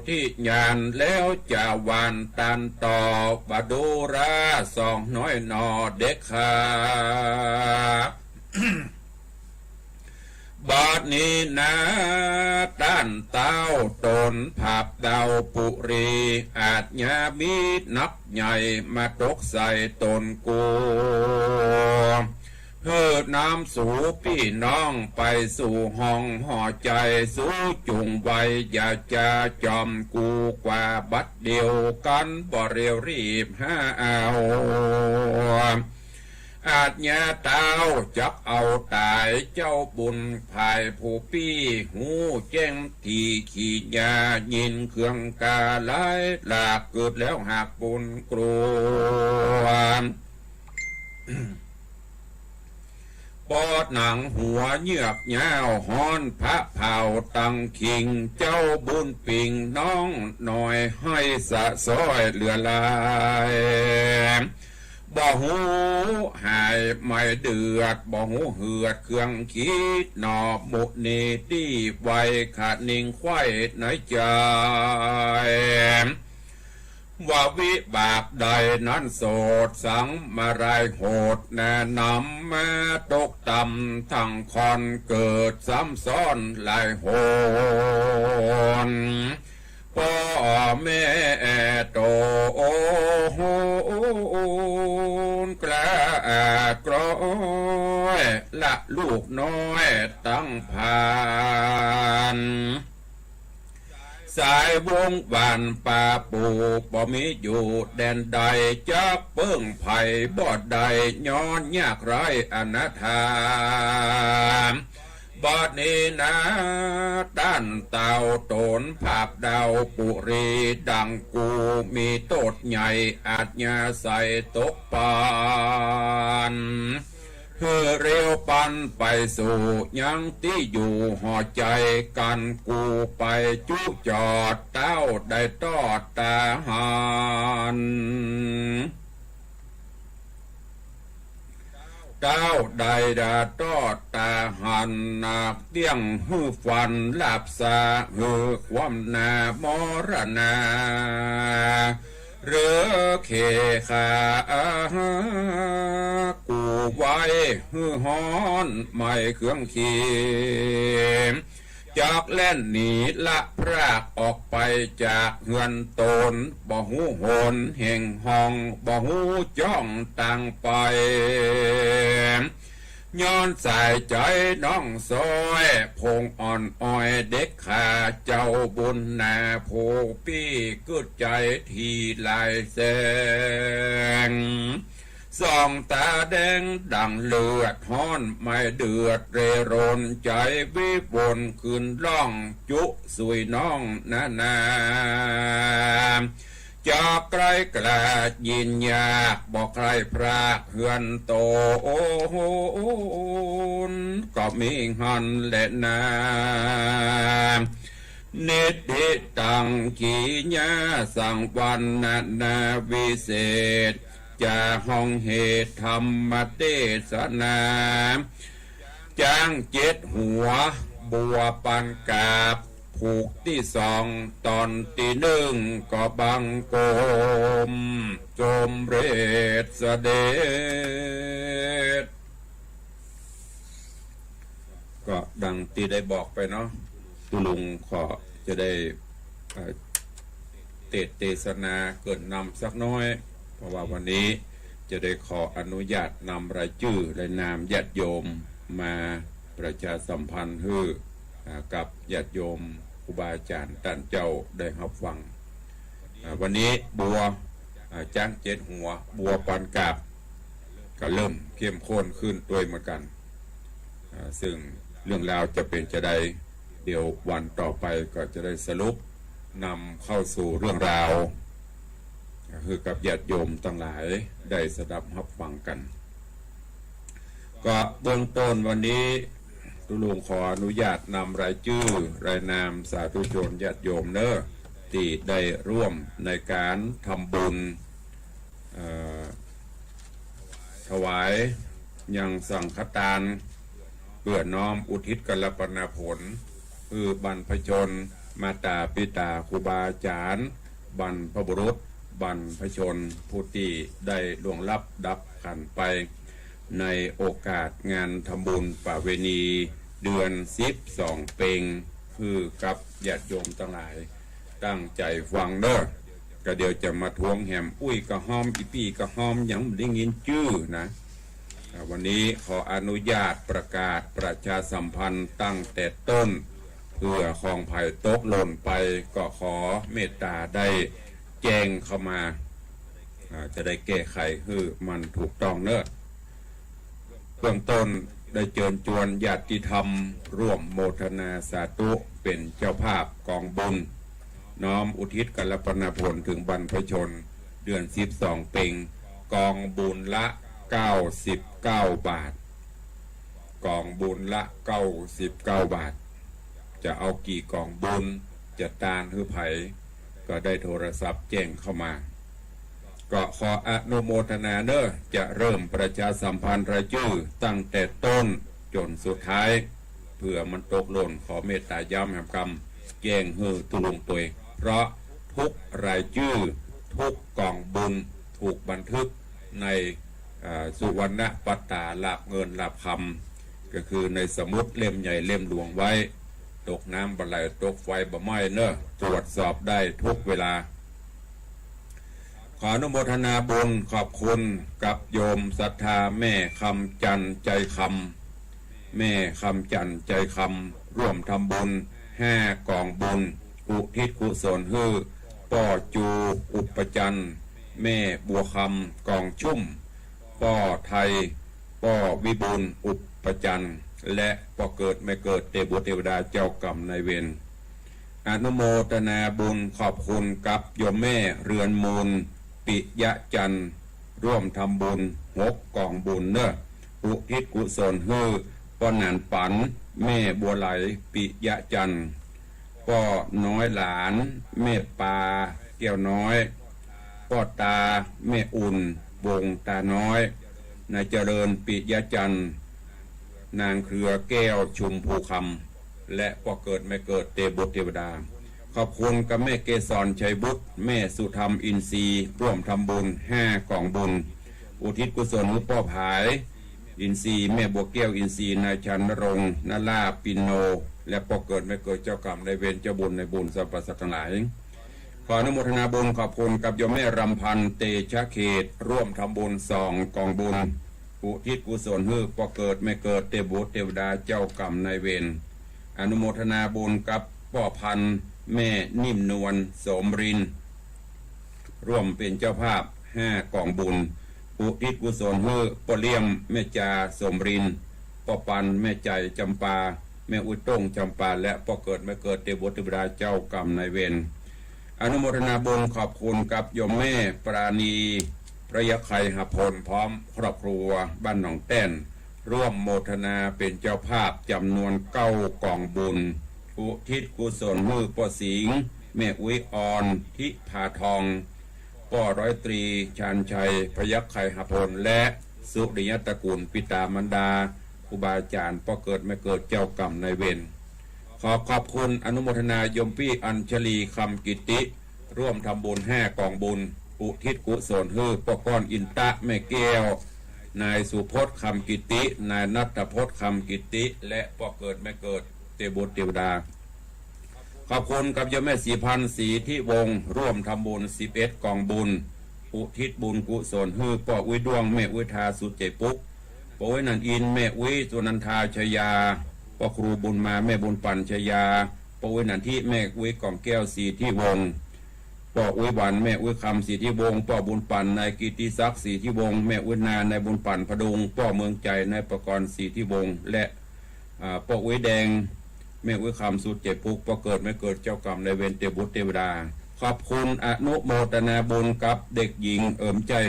ธิญาณ แล้วจะหว่านต้านต่อ ว่าดูราสองน้อยหน่อเด็กข้า บัดนี้นา ต้านเต้าต๋นผาบดาวปุรี อาจยามีนักใหญ่ มาตกใส่ต๋นกู หื้อนำสูปี้น้องไปสู่ห้องหอใจ๋ สูจุ่งไว อย่าจ๊าจอมกู กว่าบัดเดียวกั๋น บ่เร็วรีบหาเอา อาจยาเต้าจักเอาต๋าย เจ้าบุญภายผู้ปี้ ฮู้แจ้งถี่ขี้เหีย ยินเคืองกาหลายหลาก เกิดแล้วหากบุญกลัว ปอดหนังหัวเยือกย้าว ฮ้อนผ้าเผาตังคิง เจ้าบุญปิงน้องน้อย ให้สะซ้อยเหลือหลาย บ่ฮู้หายไหมเดือด บ่ฮู้เหือดเครื่องคิดหน่อ มุนีตี้ไว คะนิงไขว้ในใจ๋ ว่าวิบากใดนั้นโสด สังมาลายโหด แนะนำมาตกต่ำ ทั้งคอนเกิดซ้ำซ้อนหลายหน ป้อแม่โตโหน กล้ากล้อย ละลูกน้อยตังพาน สายวงศ์หว่านป่าปู บ่มีอยู่แดนใด จักเปิ้งใผบ่ได้ ย้อนยากไร้อนาถา บัดนี้นา ต้านเต้าต๋นผาบดาวปุรี ดังกูมีโต้ษใหญ่ อาจยาใส่ตกปาน หื้อเร็วปันไปสู่ยังตี้อยู่หอใจ๋ กั๋นกูไปจุจอด เต้าได้ตอดต๋าหัน เต้าได้ตอดต๋าหัน หนักเตี้ยงหื้อฟัน หลาบสาหื้อความหน้ามรณา เรือเคขากูไว้ หื้อฮ้อนไหม้เครื่องขี จักแล่นหนีละพรากออกไปจากเฮือนต๋น บ่ฮู้หนแห่งห้อง บ่ฮู้จ้องตางไป ย้อนสายใจ๋น้องซ้อย พงอ่อนอ้อยเด็กข้า เจ้าบุญนาผู้ปี้ กึ๊ดใจ๋ถี่หลายแสง ส่องต๋าแดงดั่งเลือด ฮ้อนไหม้เดือดเร่ร่น ใจ๋วิวนขึ้นร้อง จุสุยน้องนานา จักใคร่กล้ายินยาก บ่ใคร่พรากเฮือนต๋น ก็มีหั้นแลนา นิทธิตัง กิริยาสังวรรณนาวิเศษ จาห้องเหตุธรรมเตสนา จ๊างเจ็ดหัว บัวปันกาบ ผูกตี้สอง ต๋อนตี้นึ่ง ก็บังคมสมเร็จเสด็จ ก็ดังตี้ได้บอกไปเนาะ ตุ๊ลุงก็จะได้ เอ่อ เตสน์เตสนาเกริ่นนำสักน้อย เพราะว่าวันนี้จะได้ขออนุญาตนำรายจื้อรายนามญาติโยมมาประชาสัมพันธ์หื้อ อ่า กับญาติโยมครูบาอาจ๋ารย์ต้านเจ้าได้ฮับฟัง อ่า วันนี้บัว อ่า จ๊างเจ็ดหัว บัวปันกาบ ก็เริ่มเข้มข้นขึ้นตวยเหมือนกั๋น อ่า ซึ่งเรื่องราวจะเป๋นจาใด เดี๋ยววันต่อไปก็จะได้สรุปนำเข้าสู่เรื่องราว หื้อกับญาติโยมตังหลายได้สดับฮับฟังกั๋น ก็เบื้องต้นวันนี้ตุ๊ลุงขออนุญาตนำรายจื้อรายนามสาธุชนญาติโยมเนาะ ตี้ได้ร่วมในก๋านทำบุญ เอ่อ ถวายยังสังฆตาน เปื้อน้อมอุทิศกัลปนาผล หื้อบรรพชน มาต๋าปิต๋าครูบาอาจ๋ารย์ บรรพบุรุษ บรรพชน ผู้ตี้ได้ล่วงลับดับขันธ์ไป ในโอกาสงานทำบุญประเวณีเดือนสิบสองเป็ง หื้อกับญาติโยมตังหลาย ตั้งใจ๋ฟังเนาะ ก็เดี๋ยวจะมาท้วงแหม อุ๊ยก็ฮ้อม อี่ปี้ก็ฮ้อม ยังบ่ได้ยินจื้อนะ อ่า วันนี้ขออนุญาตประกาศประชาสัมพันธ์ตั้งแต่ต้น เปื้อของใผตกหล่นไป ก็ขอเมตต๋าได้แจ้งเข้ามา อ่า จะได้แก้ไขหื้อมันถูกต้องเนาะ เบื้องต้นได้เจิญจวนญาติธรรมร่วมโมทนาสาธุเป๋นเจ้าภาพก๋องบุญ น้อมอุทิศกัลปนาผลเถิงบรรพชน เดือนสิบสองเป็ง ก๋องบุญละเก้าสิบเก้าบาท ก๋องบุญละเก้าสิบเก้าบาท จะเอากี่ก๋องบุญ จะตานหื้อใผ ก็ได้โทรศัพท์แจ้งเข้ามา ก็ขออนุโมทนาเนาะ จะเริ่มประชาสัมพันธ์รายจื้อตั้งแต่ต้นจ๋นสุดท้าย เปื้อมันตกหล่น ขอเมตต๋าย้ำแหมกำ แจ้งหื้อตุ๊ลุงตวย เพราะทุกรายจื้อ ทุกก๋องบุญ ถูกบันทึกใน เอ่อ สุวรรณปัตตา ลาภเงินลาภคำ ก็คือในสมุดเล่มใหญ่เล่มหลวงไว้ ตกน้ำบ่ไหล ตกไฟบ่ไหม้เนาะ ตรวจสอบได้ทุกเวลา ขออนุโมทนาบุญขอบคุณกับโยมศรัทธาแม่คำจันทร์ใจคำ แม่คำจันทร์ใจคำ ร่วมทำบุญห้าก๋องบุญ อุทิศกุศลหื้อป้อจูอุปจันทร์ แม่บัวคำกองชุ่ม ป้อไทย ป้อวิบูลย์อุปจันทร์ และป้อเกิดแม่เกิดเตบุตรเตวดาเจ้ากรรมนายเวร อนุโมทนาบุญขอบคุณกับโยมแม่เรือนมูล ปิยะจันทร์ ร่วมทำบุญหกก๋องบุญเนาะ อุทิศกุศลหื้อป้อหนานปัน แม่บัวไหล ปิยะจันทร์ ป้อน้อยหลาน แม่ปา แก้วน้อย ป้อตา แม่อุ่น วงตาน้อย นายเจริญ ปิยะจันทร์ นางเครือแก้ว ชุมภูคำ และป้อเกิดแม่เกิดเตบุตรเตวดา ขอบคุณกับแม่เกสร ชัยบุตร แม่สุธรรม อินทรีย์ ร่วมทำบุญห้าก๋องบุญ อุทิศกุศลหื้อป้อผาย อินทรีย์ แม่บัวแก้ว อินทรีย์ นายชันนรงค์ นราปินโน และป้อเกิดแม่เกิดเจ้ากรรมนายเวร เจ้าบุญนายบุญสรรพสัตว์ทั้งหลาย ขออนุโมทนาบุญขอบคุณกับโยมแม่รำพันธ์ เตชะเขต ร่วมทำบุญสองก๋องบุญ อุทิศกุศลหื้อป้อเกิดแม่เกิดเตบุตรเตวดาเจ้ากรรมนายเวร อนุโมทนาบุญกับป้อพันธ์ แม่นิ่มนวล โสมรินทร์ ร่วมเป๋นเจ้าภาพห้าก๋องบุญ อุทิศกุศลหื้อป้อเลี่ยม แม่จา โสมรินทร์ ป้อปัน แม่ใจ๋ จำปา แม่อุ๊ยโต้ง จำปา และป้อเกิดแม่เกิดเตบุตรเตวดาเจ้ากรรมนายเวร อนุโมทนาบุญขอบคุณกับโยมแม่ปราณี พระยาไคหพล พร้อมครอบครัวบ้านหนองแต้น ร่วมโมทนาเป๋นเจ้าภาพจ๋ำนวนเก้าก๋องบุญ อุทิศกุศลหื้อป้อสิงห์ แม่อุ๊ยอ่อน ทิพาทอง ป้อร้อยตรีชาญชัย พยัคฆ์ไคหพล และสุริยะตระกูล ปิต๋ามารดา ครูบาอาจ๋ารย์ ป้อเกิดแม่เกิด เจ้ากรรมนายเวร ขอขอบคุณอนุโมทนาโยมปี้อัญชลี คำกิตติ ร่วมทำบุญห้ากองบุญ อุทิศกุศลหื้อป้อก้อนอินตะ แม่แก้ว นายสุพจน์ คำกิตติ นายณัฐพจน์ คำกิตติ และป้อเกิดแม่เกิด เตบุตรเตวดา ขอบคุณกับโยมแม่ศรีพันธ์ ศรีทิวงศ์ ร่วมทำบุญสิบเอ็ดกองบุญ อุทิศบุญกุศลหื้อป้ออุ๊ยด้วง แม่อุ๊ยทา สุดใจ๋ปุ๊ก ป้ออุ๊ยหนานอินทร์ แม่อุ๊ยสุนันทา ชยา ป้อครูบุญมา แม่บุญปั๋น ชยา ป้ออุ๊ยหนานทิ แม่อุ๊ยกล่อมแก้ว ศรีทิวงศ์ ป้ออุ๊ยหวัน แม่อุ๊ยคำ ศรีทิวงศ์ ป้อบุญปั๋น นายกิตติศักดิ์ ศรีทิวงศ์ แม่อุ๊ยนา นายบุญปั๋น ผดุง ป้อเมืองใจ๋ นายประกรณ์ ศรีทิวงศ์ และ อ่า ป้ออุ๊ยแดง แม่อุ๊ยคำ สุดใจ๋ปุ๊ก ป้อเกิดแม่เกิด เจ้ากรรมนายเวร เตบุตรเตวดา ขอบคุณอนุโมทนาบุญกับเด็กหญิง เอิ๋มใจ๋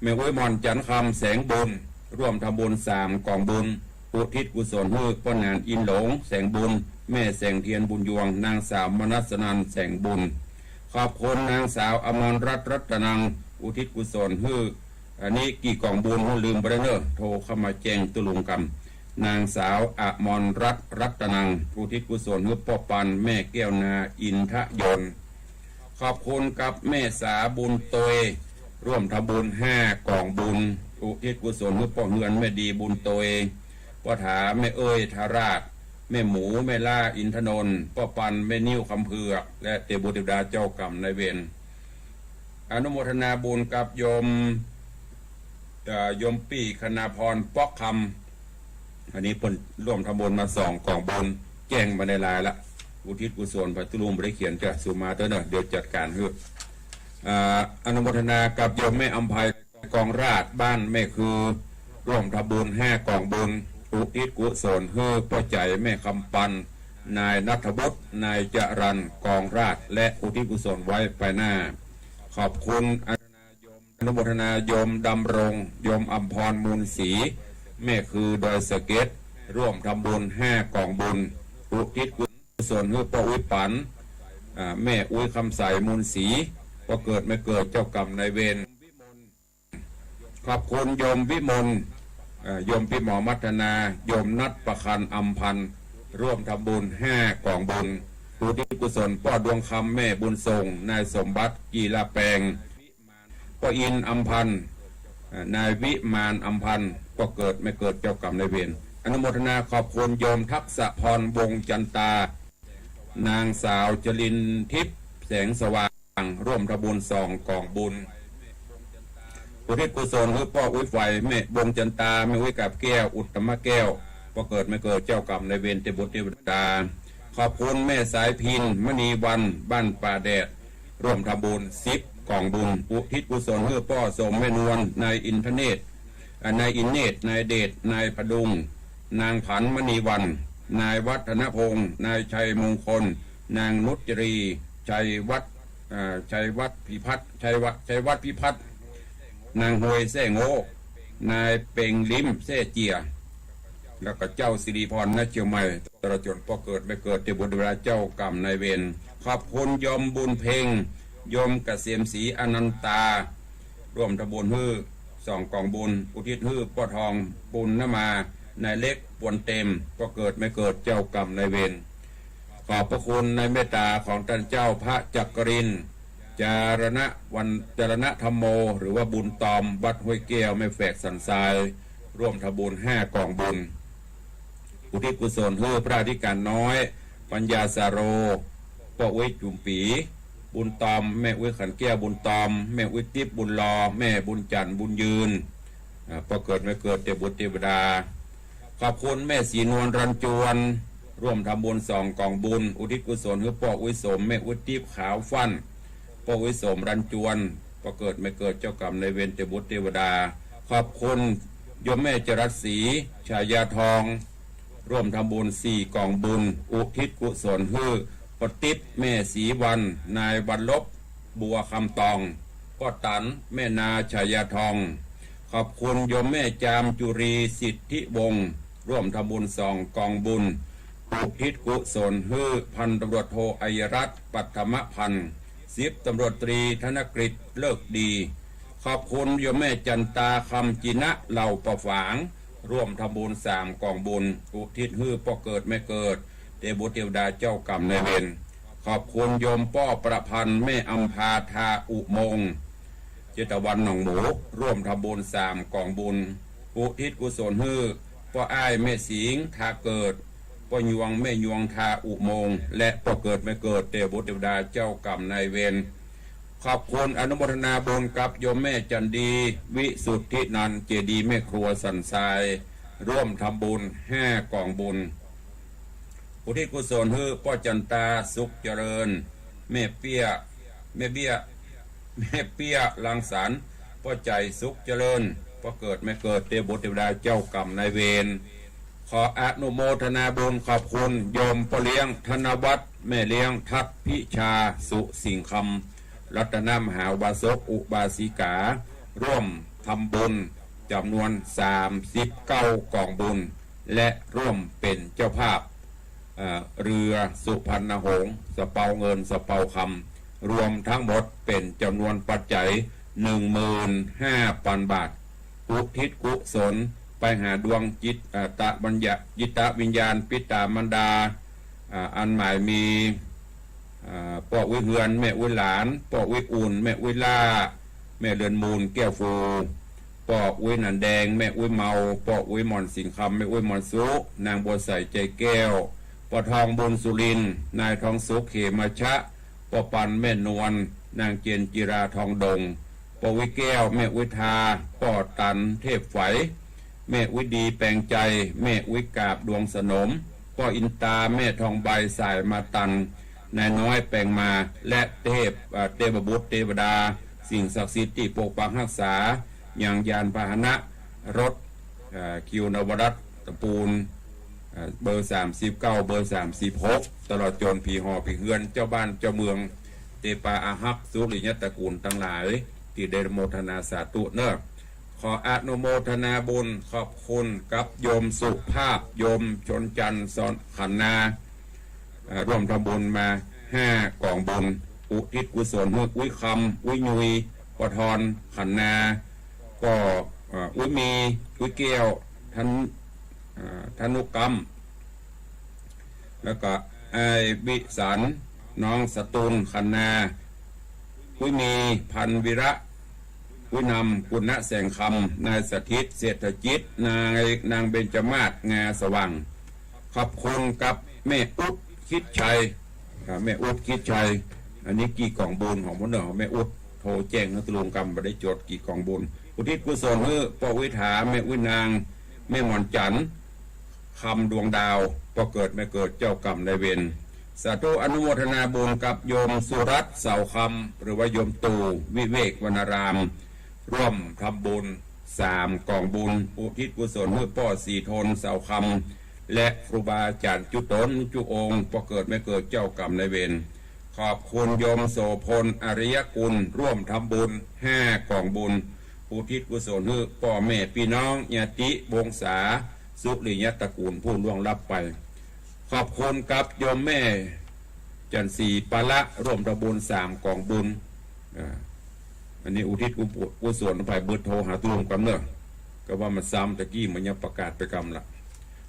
แม่อุ๊ยหม่อน จันทร์คำ แสงบุญ ร่วมทำบุญสามกองบุญ อุทิศกุศลหื้อป้อหนานอินหลง แสงบุญ แม่แสงเทียน บุญยวง นางสาวมนัสนันท์ แสงบุญ ขอบคุณนางสาวอมรรัตน์ รัตนัง อุทิศกุศลหื้อ อันนี้กี่กองบุญหื้อลืมไปแล้วเน่อ โทรเข้ามาแจ้งตุ๊ลุงกำ นางสาวอมรรัตน์ รัตนัง อุทิศกุศลหื้อป้อปัน แม่แก้วนา อินทยนต์ ขอบคุณกับแม่สาบุญตวย ร่วมทำบุญห้ากองบุญ อุทิศกุศลหื้อป้อเฮือน แม่ดีบุญตวย ป้อถา แม่เอ้ย ทาราช แม่หมู แม่ล่า อินทนนท์ ป้อปัน แม่นิ้ว คำเผือก และเตบุตรเตวดา เจ้ากรรมนายเวร อนุโมทนาบุญกับโยม เอ่อ โยมปี้ คณาพร ป๊อกคำ อันนี้เปิ้นร่วมทำบุญมาสองกองบุญ แจ้งมาในไลน์ละ อุทิศกุศล ไปตุ๊ลุงบ่ได้เขียน จะสู่มาเต๊อะเน่อ เดี๋ยวจัดก๋านหื้อ อ่า อนุโมทนากับโยมแม่อำไพ กองราช บ้านแม่คือ ร่วมทำบุญห้ากองบุญ อุทิศกุศลหื้อป้อใจ๋ แม่คำปัน นายณัฐบุตร นายจรัญ กองราช และอุทิศกุศลไว้ภายหน้า ขอบคุณ อนุโมทนาโยมดำรง โยมอำพร มูลศรี แม่คือดอยสะเก็ด ร่วมทำบุญห้ากองบุญ อุทิศกุศลหื้อป้ออุ๊ยปัน อ่า แม่อุ๊ยคำใส มูลศรี ป้อเกิดแม่เกิด เจ้ากรรมนายเวร ขอบคุณโยมวิมล เอ่อ โยมปี้หมอมัทนา โยมนัดประคัน อำพันธ์ ร่วมทำบุญห้ากองบุญ อุทิศกุศลป้อดวงคำ แม่บุญส่ง นายสมบัติ กีฬาแปง ป้ออินทร์ อำพันธ์ เอ่อ นายวิมาน อำพันธ์ ป้อเกิดแม่เกิด เจ้ากรรมนายเวร อนุโมทนาขอบคุณโยมทักษะพร วงศ์จันตา นางสาวจรินทิพย์ แสงสว่าง ร่วมทำบุญสองกองบุญ อุทิศกุศลหื้อป้ออุ๊ยไฝ แม่วงศ์จันตา แม่อุ๊ยกาบแก้ว อุตตมะแก้ว ป้อเกิดแม่เกิด เจ้ากรรมนายเวร เตบุตรเตวดา ขอบคุณแม่สายพิน มณีวรรณ บ้านป่าแดด ร่วมทำบุญสิบกองบุญ อุทิศกุศลหื้อป้อสม แม่นวล นายอินทเนตร อ่านายอินเนตร นายเดช นายผดุง นางผัน มณีวรรณ นายวัฒนพงษ์ นายชัยมงคล นางนุชจรี ชัยวัฒน์ อ่า ชัยวัฒน์พิพัฒน์ ชัยวัฒน์ ชัยวัฒน์พิพัฒน์ นางฮวยแซ่โง่ นายเป็งลิ้มแซ่เจีย แล้วก็เจ้าสิริพร ณ เจียงใหม่ ตลอดจ๋นป้อเกิดแม่เกิด เตบุตรเตวดา เจ้ากรรมนายเวร ขอบคุณโยมบุญเพ็ง โยมเกษมศรี อนันตา ร่วมทำบุญหื้อสองกองบุญ อุทิศหื้อป้อทอง ปุณณมา นายเล็ก ปวนเต็ม ป้อเกิดแม่เกิด เจ้ากรรมนายเวร ขอบพระคุณในเมตตาของต้านเจ้าพระจักรินทร์ จารณวัน จารณธรรมโม หรือว่าบุญตอม วัดห้วยแก้ว แม่แฝกสันทราย ร่วมทำบุญห้ากองบุญ อุทิศกุศลหื้อพระอธิการน้อย ปัญญาสาโร ป้ออุ๊ยจุ๋มปี๋ บุญตอม แม่อุ๊ยขันแก้ว บุญตอม แม่อุ๊ยติ๊บ บุญลอ แม่บุญจันทร์ บุญยืน อ่า ป้อเกิดแม่เกิด เตบุตรเตวดา ขอบคุณแม่ศรีนวล รัญจวน ร่วมทำบุญสองกองบุญ อุทิศกุศลหื้อป้ออุ๊ยสม แม่อุ๊ยติ๊บ ขาวฟั่น ป้ออุ๊ยสม รัญจวน ป้อเกิดแม่เกิด เจ้ากรรมนายเวร เตบุตรเตวดา ขอบคุณโยมแม่จรัสศรี ฉายาทอง ร่วมทำบุญสี่กองบุญ อุทิศกุศลหื้อป้อติ๊บ แม่ศรีวรรณ นายวันลบ บัวคำตอง ป้อตัน แม่นา ฉายาทอง ขอบคุณโยมแม่จามจุรี สิทธิวงศ์ ร่วมทำบุญสองกองบุญ อุทิศกุศลหื้อพันตำรวจโท อัยยรัตน์ ปัทมพันธ์ สิบตำรวจตรีธนกฤษ เลิกดี ขอบคุณโยมแม่จันตา คำจินะ เหล่าป่าฝาง ร่วมทำบุญสามก๋องบุญ อุทิศหื้อป้อเกิดแม่เกิด เตวบุตรเตวดาเจ้ากรรมนายเวร ขอบคุณโยมป้อประพันธ์ แม่อำภา ทาอุโมงค์ เจตวันหนองหมู ร่วมทำบุญสามก๋องบุญ อุทิศกุศลหื้อป้ออ้ายแม่สิงห์ ทาเกิด ป้อยวงแม่ยวง ทาอุโมงค์ และป้อเกิดแม่เกิด เตวบุตรเตวดาเจ้ากรรมนายเวร ขอบคุณอนุโมทนาบุญกับโยมแม่จันดี วิสุทธินันท์ เจดีย์แม่ครัวสันทราย ร่วมทำบุญห้าก๋องบุญ อุทิศกุศลหื้อป้อจันตา สุขเจริญ แม่เปี้ย แม่เบี้ย แม่เปี้ย รังสรรค์ ป้อใจ๋ สุขเจริญ ป้อเกิดแม่เกิด เตวบุตรเตวดาเจ้ากรรมนายเวร ขออนุโมทนาบุญขอบคุณโยมป้อเลี้ยงธนวัฒน์ แม่เลี้ยงทัพพิชา สุสิงห์คำ รัตนมหาอุบาสกอุบาสิกา ร่วมทำบุญจ๋ำนวนสามสิบเก้าก๋องบุญ และร่วมเป๋นเจ้าภาพ เอ่อ เฮือสุพรรณหงส์ สะเปาเงิน สะเปาคำ รวมทั้งหมดเป๋นจ๋ำนวนปัจจัย หนึ่งหมื่นห้าปันบาท อุทิศกุศลไปหาดวงจิต เอ่อ ตะบัญญะ จิตวิญญาณปิตามารดา อ่า อันหมายมี อ่า ป้ออุ๊ยเฮือน แม่อุ๊ยหลาน ป้ออุ๊ยอุ่น แม่อุ๊ยล่า แม่เรือนมูล แก้วฟู ป้ออุ๊ยหนันแดง แม่อุ๊ยเมา ป้ออุ๊ยหม่อนสิงห์คำ แม่อุ๊ยหม่อนสุ นางบัวใส ใจแก้ว ป้อทอง บุญสุรินทร์ นายทองสุข เขมชะ ป้อปัน แม่นวล นางเจนจิรา ทองดง ป้ออุ๊ยแก้ว แม่อุ๊ยทา ป้อตัน เทพไฝ แม่อุ๊ยดี แปงใจ แม่อุ๊ยกาบ ดวงสนม ป้ออินตา แม่ทองใบ สายมาตัน นายน้อย แปงมา และเทพ เอ่อ เตวบุตรเตวดา สิ่งศักดิ์สิทธิ์ตี้ปกปักฮักษา ยังยานพาหนะ รถ เอ่อ คิวนวรัตน์ ตะปูน เอ่อ เบอร์สามสิบเก้า เบอร์สามสิบหก ตลอดจ๋นผีห่อผีเฮือน เจ้าบ้านเจ้าเมือง เตปาอาฮัก สุริยะตระกูลตังหลาย ตี้ได้โมทนาสาธุเน่อ ขออนุโมทนาบุญขอบคุณกับโยมสุภาพ โยมชนจันทร์ สอนขันนา เอ่อ ร่วมทำบุญมาห้าก๋องบุญ อุทิศกุศลหื้ออุ๊ยคำ อุ๊ยยุย ป้อทอน ขันนา ก็ เอ่อ อุ๊ยมี อุ๊ยแก้ว ทัน เอ่อ ธนุกรรม แล้วก็อ้ายวิสาร น้องสตูล ขันนา อุ๊ยมี พันวีระ อุ๊ยนำ ปุณณะแสงคำ นายสถิต เศรษฐจิต นาย นางเบญจมาศ งาสว่าง ขอบคุณกับแม่อุ๊ด คิดชัย อ่า แม่อุ๊ด คิดชัย อันนี้กี่ก๋องบุญของพวกเนอะ แม่อุ๊ด โทรแจ้งนะ ตะลุงกำบ่ได้จด กี่ก๋องบุญ อุทิศกุศลหื้อป้ออุ๊ยถา แม่อุ๊ยนาง แม่หมอนจันทร์ คำดวงดาว ป้อเกิดแม่เกิด เจ้ากรรมนายเวร สาธุอนุโมทนาบุญกับโยมสุรัตน์ เสาคำ หรือว่าโยมตู่ วิเวกวรรณาราม ร่วมทำบุญสามก๋องบุญ อุทิศกุศลหื้อป้อศรีทน เสาคำ และครูบาอาจ๋ารย์จุ๊ต๋นจุ๊องค์ ป้อเกิดแม่เกิด เจ้ากรรมนายเวร ขอบคุณโยมโสภณ อริยกุล ร่วมทำบุญห้าก๋องบุญ อุทิศกุศลหื้อป้อแม่ปี้น้อง ญาติวงศา สุริยะตระกูลผู้ล่วงลับไป ขอบคุณกับโยมแม่จันทร์ศรี ปาละ ร่วมทำบุญสามก๋องบุญ อ่า อันนี้อุทิศกุศลไป เบอร์โทรหาตะลุงกำเนอะ ก็ว่ามันซ้ำตะกี้ มันยังประกาศไปกำละ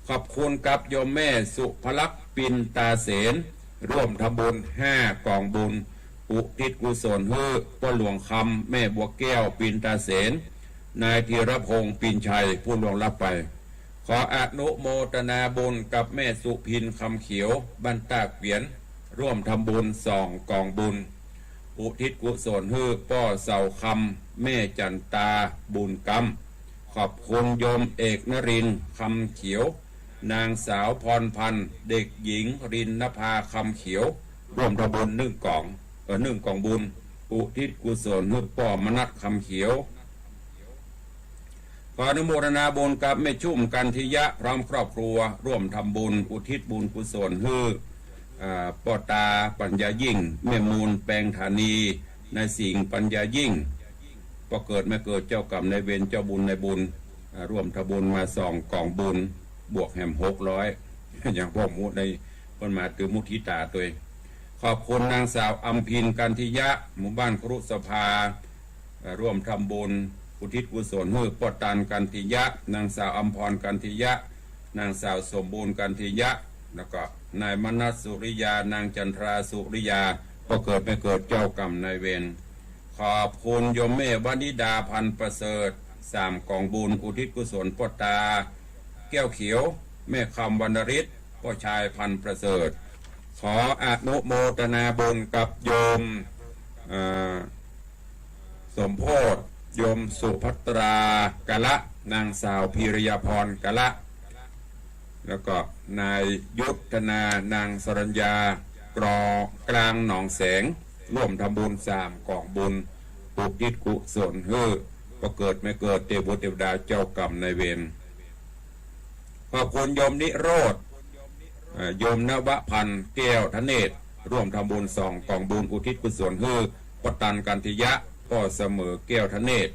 ขอบคุณกับโยมแม่สุภลักษณ์ ปินตาเสน ร่วมทำบุญห้าก๋องบุญ อุทิศกุศลหื้อป้อหลวงคำ แม่บัวแก้ว ปินตาเสน นายธีรพงษ์ ปินชัย ผู้ล่วงลับไป ขออนุโมทนาบุญกับแม่สุพิน คำเขียว บ้านต้าเกวียน ร่วมทำบุญสองก๋องบุญ อุทิศกุศลหื้อป้อเสาคำ แม่จันตา บุญกำ ขอบคุณโยมเอกนรินทร์ คำเขียว นางสาวพรพันธ์ เด็กหญิงรินนภา คำเขียว ร่วมทำบุญหนึ่งก๋อง เอ่อ หนึ่งก๋องบุญ อุทิศกุศลหื้อป้อมนัส คำเขียว ขออนุโมทนาบุญกับแม่ชุ่ม กันทิยะ พร้อมครอบครัว ร่วมทำบุญ อุทิศบุญกุศลหื้อ อ่า ป้อตา ปัญญายิ่ง แม่มูล แปงธานี นายสิงห์ ปัญญายิ่ง ป้อเกิดแม่เกิด เจ้ากรรมนายเวร เจ้าบุญนายบุญ อ่า ร่วมทำบุญมาสองก๋องบุญ บวกแหมหกร้อย อย่างพ่อมูดในเปิ้นมาตื้อมุทิตาตวย ขอบคุณนางสาวอำพิน กันทิยะ หมู่บ้านครุสภา เอ่อ ร่วมทำบุญอุทิศกุศลหื้อป้อตัน กันทิยะ นางสาวอำพร กันทิยะ นางสาวสมบูรณ์ กันทิยะ แล้วก็นายมนัสสุริยา นางจันทราสุริยา ป้อเกิดแม่เกิดเจ้ากรรมนายเวร ขอบคุณโยมแม่วนิดา พันประเสริฐ สามก๋องบุญ อุทิศกุศลป้อตา แก้วเขียว แม่คำวรรณฤทธิ์ ป้อชาย พันประเสริฐ ขออนุโมทนาบุญกับโยม เอ่อ สมโพธิ โยมสุภัตรา กะละ นางสาวพีรยาพร กะละ แล้วก็นายยุทธนา นางสรัญญา กรอ กลางหนองแสง ร่วมทำบุญสามก๋องบุญ อุทิศกุศลหื้อป้อเกิดแม่เกิด เตวบุตรเตวดา เจ้ากรรมนายเวร ขอบคุณโยมนิโรธ เอ่อ โยมนวพันธ์ แก้วธเนศ ร่วมทำบุญสองก๋องบุญ อุทิศกุศลหื้อป้อตัน กันทิยะ ป้อเสมอ แก้วธเนศ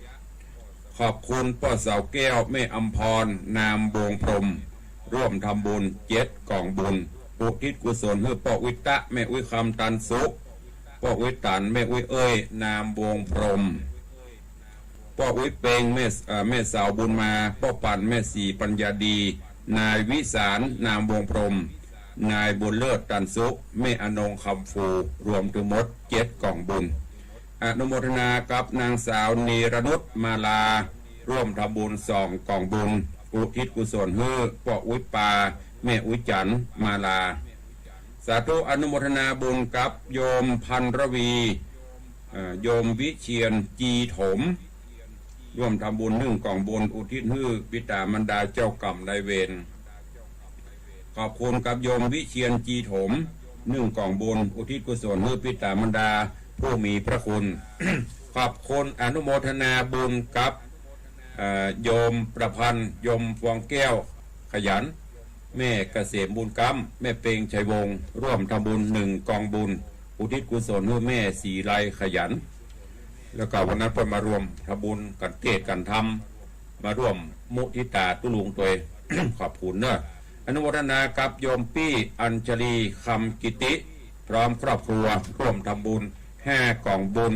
ขอบคุณป้อเสาแก้ว แม่อำพร นามวงพรหม ร่วมทำบุญเจ็ดก๋องบุญ อุทิศกุศลหื้อป้อวิตะ แม่อุ๊ยคำ ตันสุข ป้ออุ๊ยตัน แม่อุ๊ยเอ้ย นามวงพรหม ป้ออุ๊ยเปง แม่ เอ่อ แม่สาวบุญมา ป้อปัน แม่ศรีปัญญาดี นายวิสาร นามวงพรหม นายบุญเลิศ ตันสุข แม่อนง คำฟู รวมตึงหมดเจ็ดก๋องบุญ อนุโมทนากับนางสาวเนรนุช มาลา ร่วมทำบุญสองก๋องบุญ อุทิศกุศลหื้อป้ออุ๊ยปา แม่อุ๊ยจันทร์ มาลา สาธุอนุโมทนาบุญกับโยมพันรวี เอ่อ โยมวิเชียร จีถม ร่วมทำบุญนึ่งก๋องบุญ อุทิศหื้อบิดามารดาเจ้ากรรมนายเวร ขอบคุณกับโยมวิเชียร จีถม นึ่งก๋องบุญ อุทิศกุศลหื้อบิดามารดาผู้มีพระคุณ ขอบคุณอนุโมทนาบุญกับ เอ่อ โยมประพันธ์ โยมฟองแก้ว ขยัน แม่เกษมบุญกำ แม่เปงชัยวงศ์ ร่วมทำบุญนึ่งก๋องบุญ อุทิศกุศลหื้อแม่ศรีไล ขยัน แล้วก็วันนั้นเปิ้นมาร่วมทำบุญกั๋นเตศน์กั๋นธรรม มาร่วมมุทิตาตุ๊ลุงตวย ขอบคุณเนอะ อนุโมทนากับโยมปี้อัญชลี คำกิติ พร้อมครอบครัว ร่วมทำบุญห้าก๋องบุญ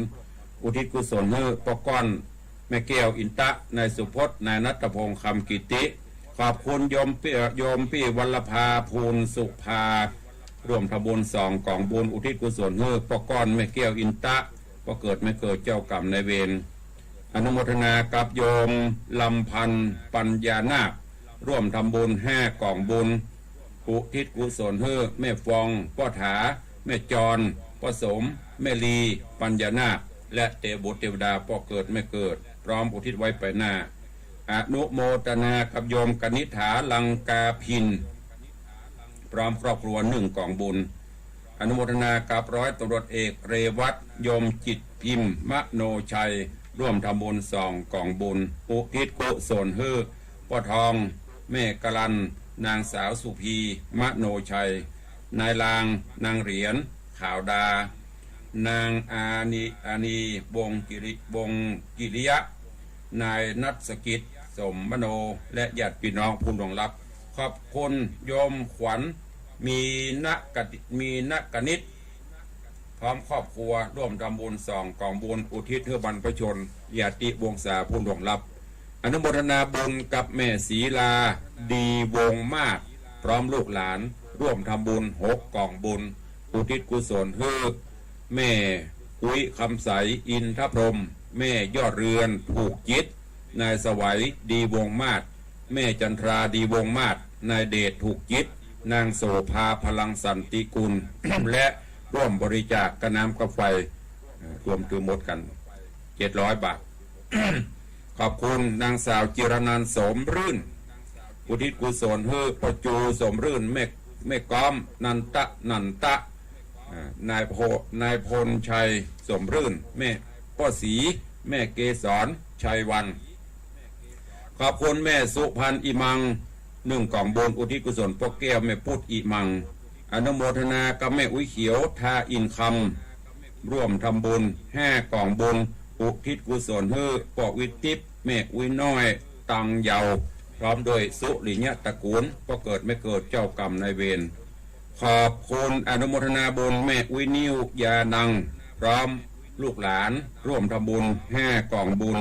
อุทิศกุศลหื้อป้อก้อน แม่แก้ว อินตะ นายสุพจน์ นายณัฐพงษ์ คำกิติ ขอบคุณโยมปี้ เอ่อ โยมปี้วัลลภา ภูลสุภา ร่วมทำบุญสองก๋องบุญ อุทิศกุศลหื้อป้อก้อน แม่แก้ว อินตะ ป้อเกิดแม่เกิดเจ้ากรรมนายเวร อนุโมทนากับโยมลำพันธ์ ปัญญานาค ร่วมทำบุญห้าก๋องบุญ อุทิศกุศลหื้อแม่ฟอง ป้อถา แม่จร ป้อสม แม่ลี ปัญญานาค และเตวบุตรเตวดาป้อเกิดแม่เกิด พร้อมอุทิศไว้ไปหน้า อนุโมทนากับโยมกนิษฐา ลังกาพิน พร้อมครอบครัวนึ่งก๋องบุญ อนุโมทนากับร้อยตำรวจเอกเรวัต ยมจิตพิมพ์ มโนชัย ร่วมทำบุญสองก๋องบุญ อุทิศกุศลหื้อป้อทอง แม่กลัน นางสาวสุพี มโนชัย นายลาง นางเหรียญ ขาวดา นางอานี อานี วงศ์กิริ วงศ์กิริยะ นายนัสกิจ สมมโน และญาติพี่น้องผู้ล่วงลับ ขอบคุณโยมขวัญ มีนกะ มีนกนิษ พร้อมครอบครัวร่วมทำบุญสองก๋องบุญอุทิศหื้อบรรพชนญาติวงศาผู้ล่วงลับ อนุโมทนาบุญกับแม่ศรีลา ดีวงศ์มาศ พร้อมลูกหลานร่วมทำบุญหกก๋องบุญ อุทิศกุศลหื้อแม่อุ๊ยคำใส อินทพรหม แม่ยอดเรือน ผูกจิต นายสวัย ดีวงศ์มาศ แม่จันทรา ดีวงศ์มาศ นายเดช ผูกจิต นางโสภา พลังสันติกุล และร่วมบริจาคค่าน้ำค่าไฟ เอ่อ รวมตึงหมดกั๋นเจ็ดร้อยบาท ขอบคุณนางสาวจิรนันท์ สมรื่น อุทิศกุศลหื้อป้อจู สมรื่น แม่ แม่ก้อม นันตะ นันตะ อ่า นายโพ นายพลชัย สมรื่น แม่ป้อศรี แม่เกสร ชัยวรรณ ขอบคุณแม่สุพรรณ อิมัง หนึ่งก๋องบุญ อุทิศกุศลป้อแก้ว แม่ปุ๊ด อิมัง อนุโมทนากับแม่อุ๊ยเขียว ทาอินคำ ร่วมทำบุญห้าก๋องบุญ อุทิศกุศลหื้อป้อวิทิพย์ แม่อุ๊ยน้อย ตังเยาว์ พร้อมด้วยสุริยะตระกูล ป้อเกิดแม่เกิดเจ้ากรรมนายเวร ขอบคุณอนุโมทนาบุญแม่อุ๊ยนิ่ว ยานัง พร้อมลูกหลาน ร่วมทำบุญห้ากล่องบุญ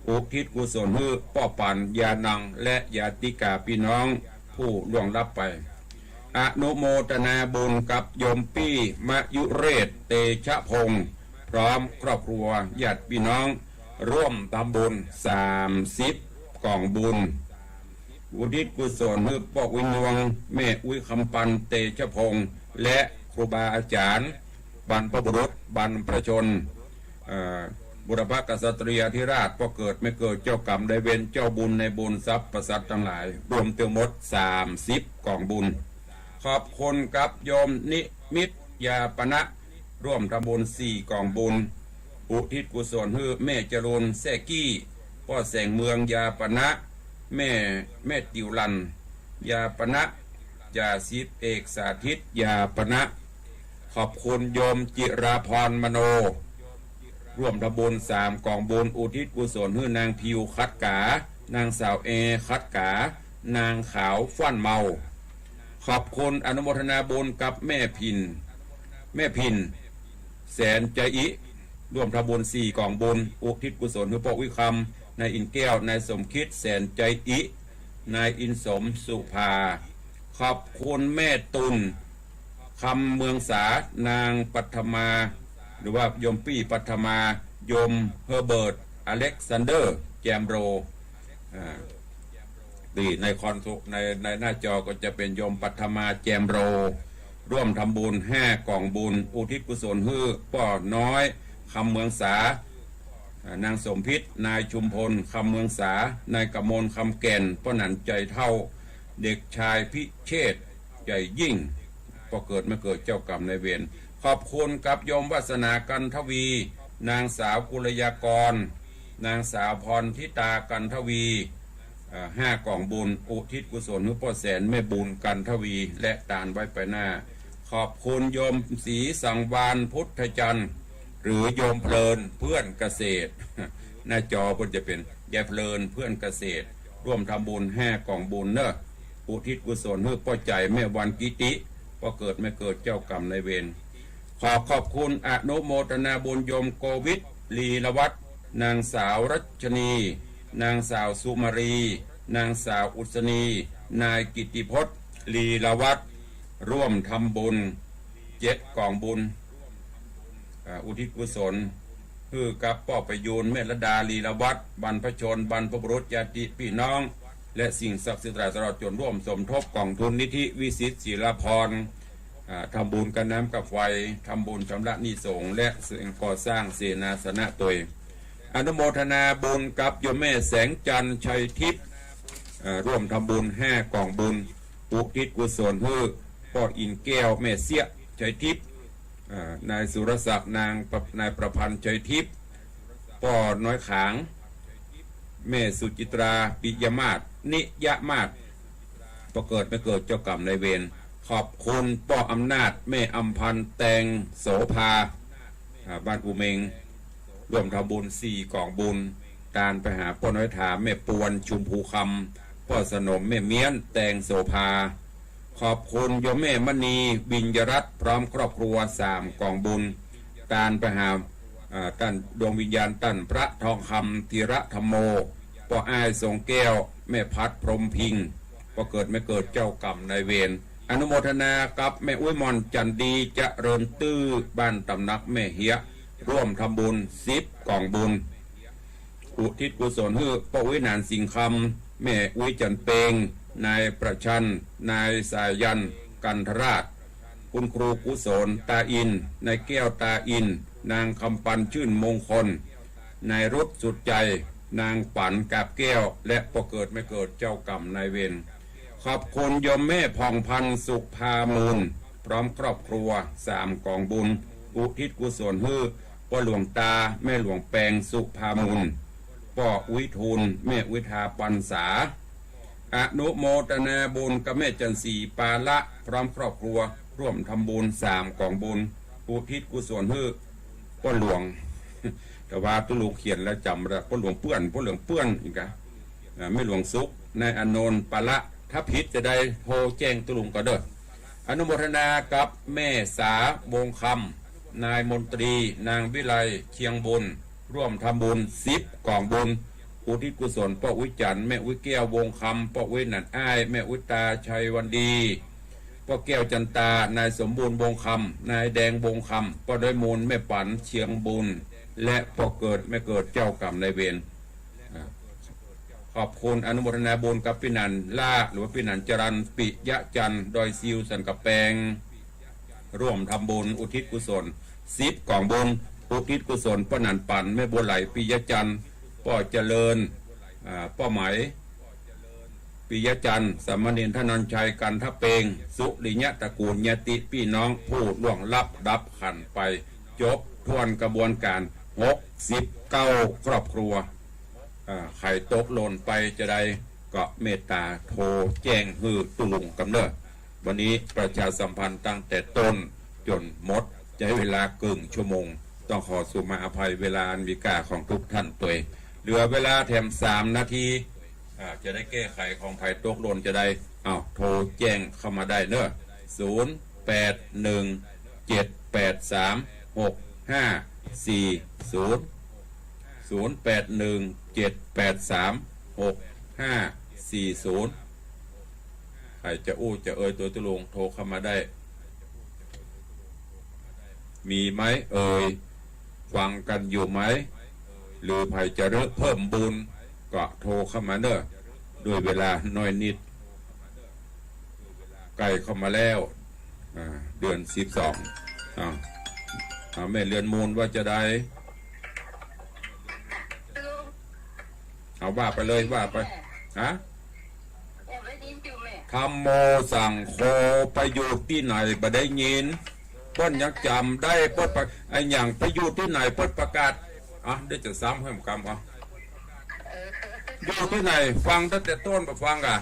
อุทิศกุศลหื้อป้อปัน ยานัง และญาติกาพี่น้องผู้ล่วงลับไป อนุโมทนาบุญกับโยมปี้ มยุเรศ เตชะพงศ์ พร้อมครอบครัวญาติพี่น้อง ร่วมทำบุญสามสิบกล่องบุญ อุทิศกุศลหื้อป้ออุ๊ยนวง แม่อุ๊ยคำปัน เตชะพงศ์ และครูบาอาจารย์ บรรพบุรุษ บรรพชน เอ่อ บุรพกษัตริยาธิราช ป้อเกิดแม่เกิด เจ้ากรรมนายเวร เจ้าบุญนายบุญ สรรพสัตว์ตังหลาย รวมเตียวหมดสามสิบกล่องบุญ ขอบคุณกับโยมนิมิต ยาปณะ ร่วมทำบุญสี่กล่องบุญ อุทิศกุศลหื้อแม่จรูน แซ่กี้ ป้อแสงเมือง ยาปณะ แม่ แม่ติวลัน ยาปณะ จ่าสิบเอกสาธิต ยาปณะ ขอบคุณโยมจิราพร มโน ร่วมทำบุญสามกล่องบุญ อุทิศกุศลหื้อนางพิว ขัดก๋า นางสาวแอ ขัดก๋า นางขาว ฟั่นเมา ขอบคุณอนุโมทนาบุญกับแม่ผิ่น แม่ผิ่น แสนใจอิ ร่วมทำบุญสี่กล่องบุญ อุทิศกุศลหื้อป้ออุ๊ยคำ นายอินแก้ว นายสมคิด แสนใจอิ นายอินสม สุภา ขอบคุณแม่ตุล คำเมืองสา นางปัทมา หรือว่าโยมปี้ปัทมา โยมเฮอร์เบิร์ต อเล็กซานเดอร์ แจมโร อ่า นี่ในคอนโทร- ใน ในหน้าจอก็จะเป็นโยมปัทมา แจมโร ร่วมทำบุญห้ากล่องบุญ อุทิศกุศลหื้อป้อน้อย คำเมืองสา อ่า นางสมพิษ นายชุมพล คำเมืองสา นายกมล คำแก่น ป้อหนัน ใจเฒ่า เด็กชายพิเชษ ใจยิ่ง ป้อเกิดแม่เกิด เจ้ากรรมนายเวร ขอบคุณกับโยมวาสนา กันทวี นางสาวกุลยากร นางสาวพรทิตา กันทวี เอ่อ ห้ากล่องบุญ อุทิศกุศลหื้อป้อแสน แม่บุญ กันทวี และตานไว้ไปหน้า ขอบคุณโยมศรีสังวาล พุทธจันทร์ หรือโยมเพลิน เพื่อนเกษตร หน้าจอเปิ้นจะเป็นยายเพลิน เพื่อนเกษตร ร่วมทำบุญห้ากล่องบุญเนอะ อุทิศกุศลหื้อป้อใจ๋ แม่วัน กิติ ป้อเกิดแม่เกิด เจ้ากรรมนายเวร ขอขอบคุณอนุโมทนาบุญโยมโกวิท ลีลวัฒน์ นางสาวรัชนี นางสาวสุมารี นางสาวอุศนี นายกิตติพจน์ ลีลวัฒน์ ร่วมทำบุญเจ็ดกล่องบุญ อ่า อุทิศกุศลหื้อกับป้อประยูร แม่ระดา ลีลวัฒน์ บรรพชน บรรพบุรุษ ญาติพี่น้อง และสิ่งศักดิ์สิทธิ์ตลอดจนร่วมสมทบกองทุนนิธิวิสิทธิ์ศิลาภรณ์ อ่า ทำบุญกับน้ำกับไฟ ทำบุญชำระหนี้สงฆ์ และสิ่งก่อสร้างเสนาสนะตวย อนุโมทนาบุญกับโยมแม่แสงจันทร์ ชัยทิพย์ อ่า ร่วมทำบุญห้ากล่องบุญ อุทิศกุศลหื้อป้ออินแก้ว แม่เสี้ย ชัยทิพย์ อ่า นายสุรศักดิ์ นางประ- นายประพันธ์ ชัยทิพย์ ป้อน้อยขาง แม่สุจิตรา ปิยมาศ นิยมาศ ป้อเกิดแม่เกิด เจ้ากรรมนายเวร ขอบคุณป้ออำนาจ แม่อำพันธ์ แตงโสภา อ่า บ้านอุเมง ร่วมทำบุญสี่กล่องบุญ ตานไปหาป้อน้อยถา แม่ปวน ชุมภูคำ ป้อสนม แม่เมี้ยน แตงโสภา ขอบคุณโยมแม่มณี วิญญรัตน์ พร้อมครอบครัวสามกล่องบุญ ตานไปหา อ่า ต้านดวงวิญญาณต้านพระทองคำ ธีระธัมโม ป้ออ้าย ทรงแก้ว แม่พัด พรหมพิงค์ ป้อเกิดแม่เกิด เจ้ากรรมนายเวร อนุโมทนากับแม่อุ๊ยหม่อน จันดี เจริญตื้อ บ้านตำหนักแม่เฮีย ร่วมทำบุญสิบกล่องบุญ อุทิศกุศลหื้อป้ออุ๊ยหนาน สิงห์คำ แม่อุ๊ยจันเปง นายประชัน นายสายัน กันทราช คุณครูกุศล ตาอิน นายแก้ว ตาอิน นางคำปัน ชื่นมงคล นายรุต สุดใจ นางปัน กาบแก้ว และป้อเกิดแม่เกิด เจ้ากรรมนายเวร ขอบคุณโยมแม่ผ่องพันธ์ สุภามูล พร้อมครอบครัวสามกล่องบุญ อุทิศกุศลหื้อป้อหลวงตา แม่หลวงแปง สุภามูล ป้ออุ๊ยทูล แม่อุ๊ยทา ปันสา อนุโมทนาบุญกับแม่จันทร์ศรี ปาละ พร้อมครอบครัว ร่วมทำบุญสามกล่องบุญ อุทิศกุศลหื้อป้อหลวง แต่ว่าตุ๊ลุงเขียนแล้วจ๋ำบ่ได้ ป้อหลวงเปื้อน ป้อหลวงเปื้อน อีกอะ อ่า แม่หลวงสุข นายอานนท์ ปาละ ถ้าผิดจะได้โทรแจ้งตุ๊ลุงก็เด้อ อนุโมทนากับแม่สาวงคำ นายมนตรี นางวิไล เชียงบุญ ร่วมทำบุญสิบก๋องบุญ อุทิศกุศลป้ออุ๊ยจันทร์ แม่อุ๊ยแก้ววงคำ ป้ออุ๊ยหนานอ้าย แม่อุ๊ยตาชัยวันดี ป้อแก้วจันตา นายสมบูรณ์วงคำ นายแดงวงคำ ป้อน้อยมูล แม่ปันเชียงบุญ และป้อเกิดแม่เกิดเจ้ากรรมนายเวร อ่า ขอบคุณอนุโมทนาบุญกับปี้หนานล้า หรือว่าปี้หนานจรัญ ปิยะจันทร์ ดอยซิวสันกำแปง ร่วมทำบุญอุทิศกุศลสิบก๋องบุญ อุทิศกุศลป้อหนานปัน แม่บัวไหล ปิยะจันทร์ ป้อเจริญ อ่า ป้อไหม ปิยะจันทร์ สามเณรธนัญชัย กันทะเปง สุริยะตระกูล ญาติปี้น้องผู้ล่วงลับดับขันธ์ไป จบถ้วนกระบวนการหกสิบเก้าครอบครัว อ่า ใผตกหล่นไปจาใดก็เมตตาโทรแจ้งหื้อตุ๊ลุงกำเน่อ วันนี้ประชาสัมพันธ์ตั้งแต่ต้นจ๋นหมด ใจ๊เวลาเกิ่งชั่วโมง ต้องขอสุมาอภัยเวลาอันมีค่าของทุกท่านตวย เหลือเวลาแถมสามนาที อ่า จะได้แก้ไขของใผตกหล่นจาใด อ้าว โทรแจ้งเข้ามาได้เน่อ ศูนย์แปดหนึ่งเจ็ดแปดสามหกห้าสี่ศูนย์ ศูนย์แปดหนึ่งเจ็ดแปดสามหกห้าสี่ศูนย์ ใผจะอู้จะเอ่ยตวยตุ๊ลุงโทรเข้ามาได้ มีไหมเอ่ย ฟังกั๋นอยู่ไหม หรือใผจะเริ่มเพิ่มบุญ ก็โทรเข้ามาเน่อ ด้วยเวลาน้อยนิด ใก้เข้ามาแล้ว อ่า เดือนสิบสอง อ่า อ่า แม่เรือนมูลว่าจาใด เอาว่าไปเลย ว่าไป ฮะ ธัมโม สังโฆ ไปอยู่ตี้ไหนบ่ได้ยิน เปิ้นยังจ๋ำได้ เปิ้นประ- อะหยัง ไปอยู่ตี้ไหนเปิ้นประกาศ อ่ะ เดี๋ยวจะซ้ำหื้อกำ อ่ะ อยู่ตี้ไหน ฟังตั้งแต่ต้นบ่ฟังก่ะ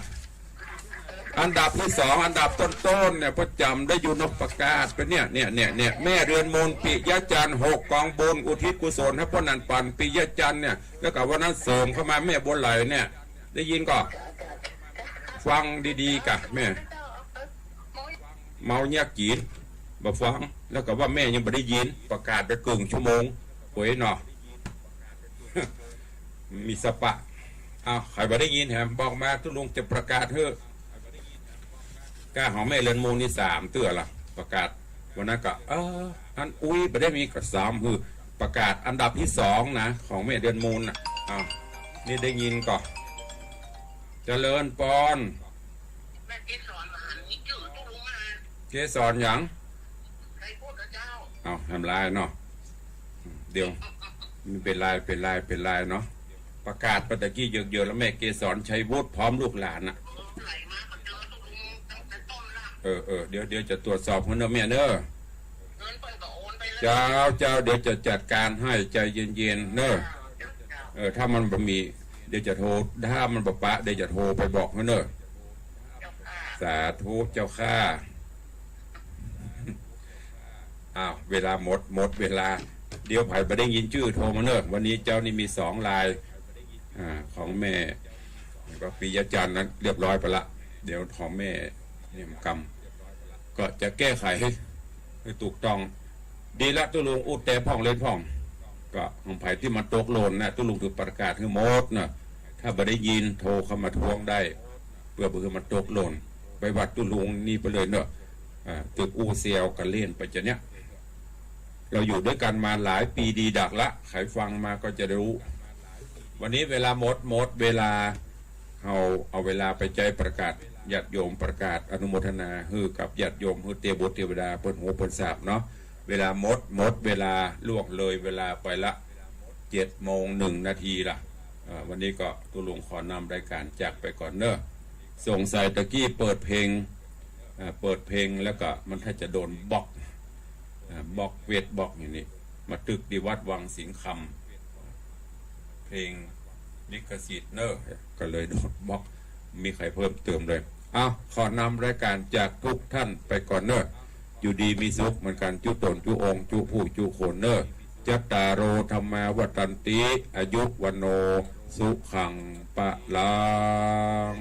อันดับตี้สอง อันดับต้นๆ เนี่ย เปิ้นจ๋ำได้อยู่เนาะ ประกาศไปเนี่ย เนี่ย เนี่ย เนี่ย แม่เรือนมูล ปิยะจันทร์ หกก๋องบุญ อุทิศกุศลหื้อป้อหนานปัน ปิยะจันทร์เนี่ย แล้วก็วันนั้นเสริมเข้ามาแม่บัวไหลเนี่ย ได้ยินก่อ ฟังดีๆ ก่ะแม่ เมาเยียะกี๋ บ่ฟัง แล้วก็ว่าแม่ยังบ่ได้ยิน ประกาศไปเกิ่งชั่วโมง โอ้ยเนาะ มีสปะ อ้าว ใผบ่ได้ยินแหม บอกมา ตุ๊ลุงจะประกาศหื้อ ก้าของแม่เรือนมูลนี่สามเตื้อละ ประกาศ วันนั้นก็ เออ อันอุ๊ยบ่ได้มีก็สามหื้อ ประกาศอันดับตี้สองนะ ของแม่เรือนมูลน่ะ อ้าว นี่ได้ยินก่อ เจริญปอน แม่เกสรมาหันนี่จื้อตุ๊ลุงมา เกสรหยัง ใครพูดกับเจ้า เอา ทำลายเนาะ เดี๋ยว มันเป็นลาย เป็นลาย เป็นลายเนาะ ประกาศไปตะกี้เยอะๆ แล้วแม่เกสรชัยวุฒิพร้อมลูกหลานน่ะ ไหลมาก็เจอตุ๊ลุงตั้งแต่ต้นละ เออ เออ เดี๋ยว เดี๋ยวจะตรวจสอบหื้อเน่อแม่เน่อ เงินเปิ้นก็โอนไปแล้ว เจ้า เจ้า เดี๋ยวจะจัดการให้ ใจเย็นๆ เน่อ เออ ถ้ามันบ่มี เดี๋ยวจะโทร ถ้ามันบ่ปะ เดี๋ยวจะโทรไปบอกหื้อเน่อ สาธุเจ้าข้า อ้าว เวลาหมด หมดเวลา เดี๋ยวใผบ่ได้ยินจื้อโทรมาเน่อ วันนี้เจ้านี่มีสองลาย อ่า ของแม่ ก็ปิยะจันทร์นั้นเรียบร้อยไปละ เดี๋ยวของแม่เนี่ยกำ ก็จะแก้ไขให้ หื้อถูกต้อง ดีละตุ๊ลุง อู้แต๊พ่องเล่นพ่อง ก็ของใผตี้มันตกหล่นน่ะ ตุ๊ลุงถือประกาศหื้อหมดน่ะ ถ้าบ่ได้ยินโทรเข้ามาท้วงได้ เปื้อบ่หื้อมันตกหล่น ไปวัดตุ๊ลุงนี่ไปเลยเนาะ อ่า ตึกอู้เซียวกันเล่นไปจะเนี้ย เราอยู่ด้วยกันมาหลายปีดีดักละ ใผฟังมาก็จะรู้ วันนี้เวลาหมด หมดเวลา เฮาเอาเวลาไปใจ๊ประกาศ ญาติโยมประกาศอนุโมทนาหื้อกับญาติโยม หื้อเตียวบุตรเทวดาเปิ้นฮู้เปิ้นทราบเนาะ เวลาหมด หมดเวลา ล่วงเลยเวลาไปละ เจ็ดโมงหนึ่งนาทีละ เอ่อ วันนี้ก็ตุ๊ลุงขอนำรายการจากไปก่อนเนาะ สงสัยตะกี้เปิดเพลง เอ่อ เปิดเพลงแล้วก็มันถ้าจะโดนบล็อก เอ่อ บล็อกเฟซบล็อกอย่างนี้ มาตึกตี้วัดวังสิงห์คำ เพลงลิขสิทธิ์เนาะ ก็เลยโดนบล็อก มีใผเพิ่มเติมเลย อ้าว ขอนำรายการจากทุกท่านไปก่อนเนาะ อยู่ดีมีสุขเหมือนกัน จุ๊ตนจุ๊องค์ จุ๊ผู้จุ๊คนเนาะ จัตตาโร ธัมมา วัฑฒันติ อายุ วัณโณ สุขัง พลัง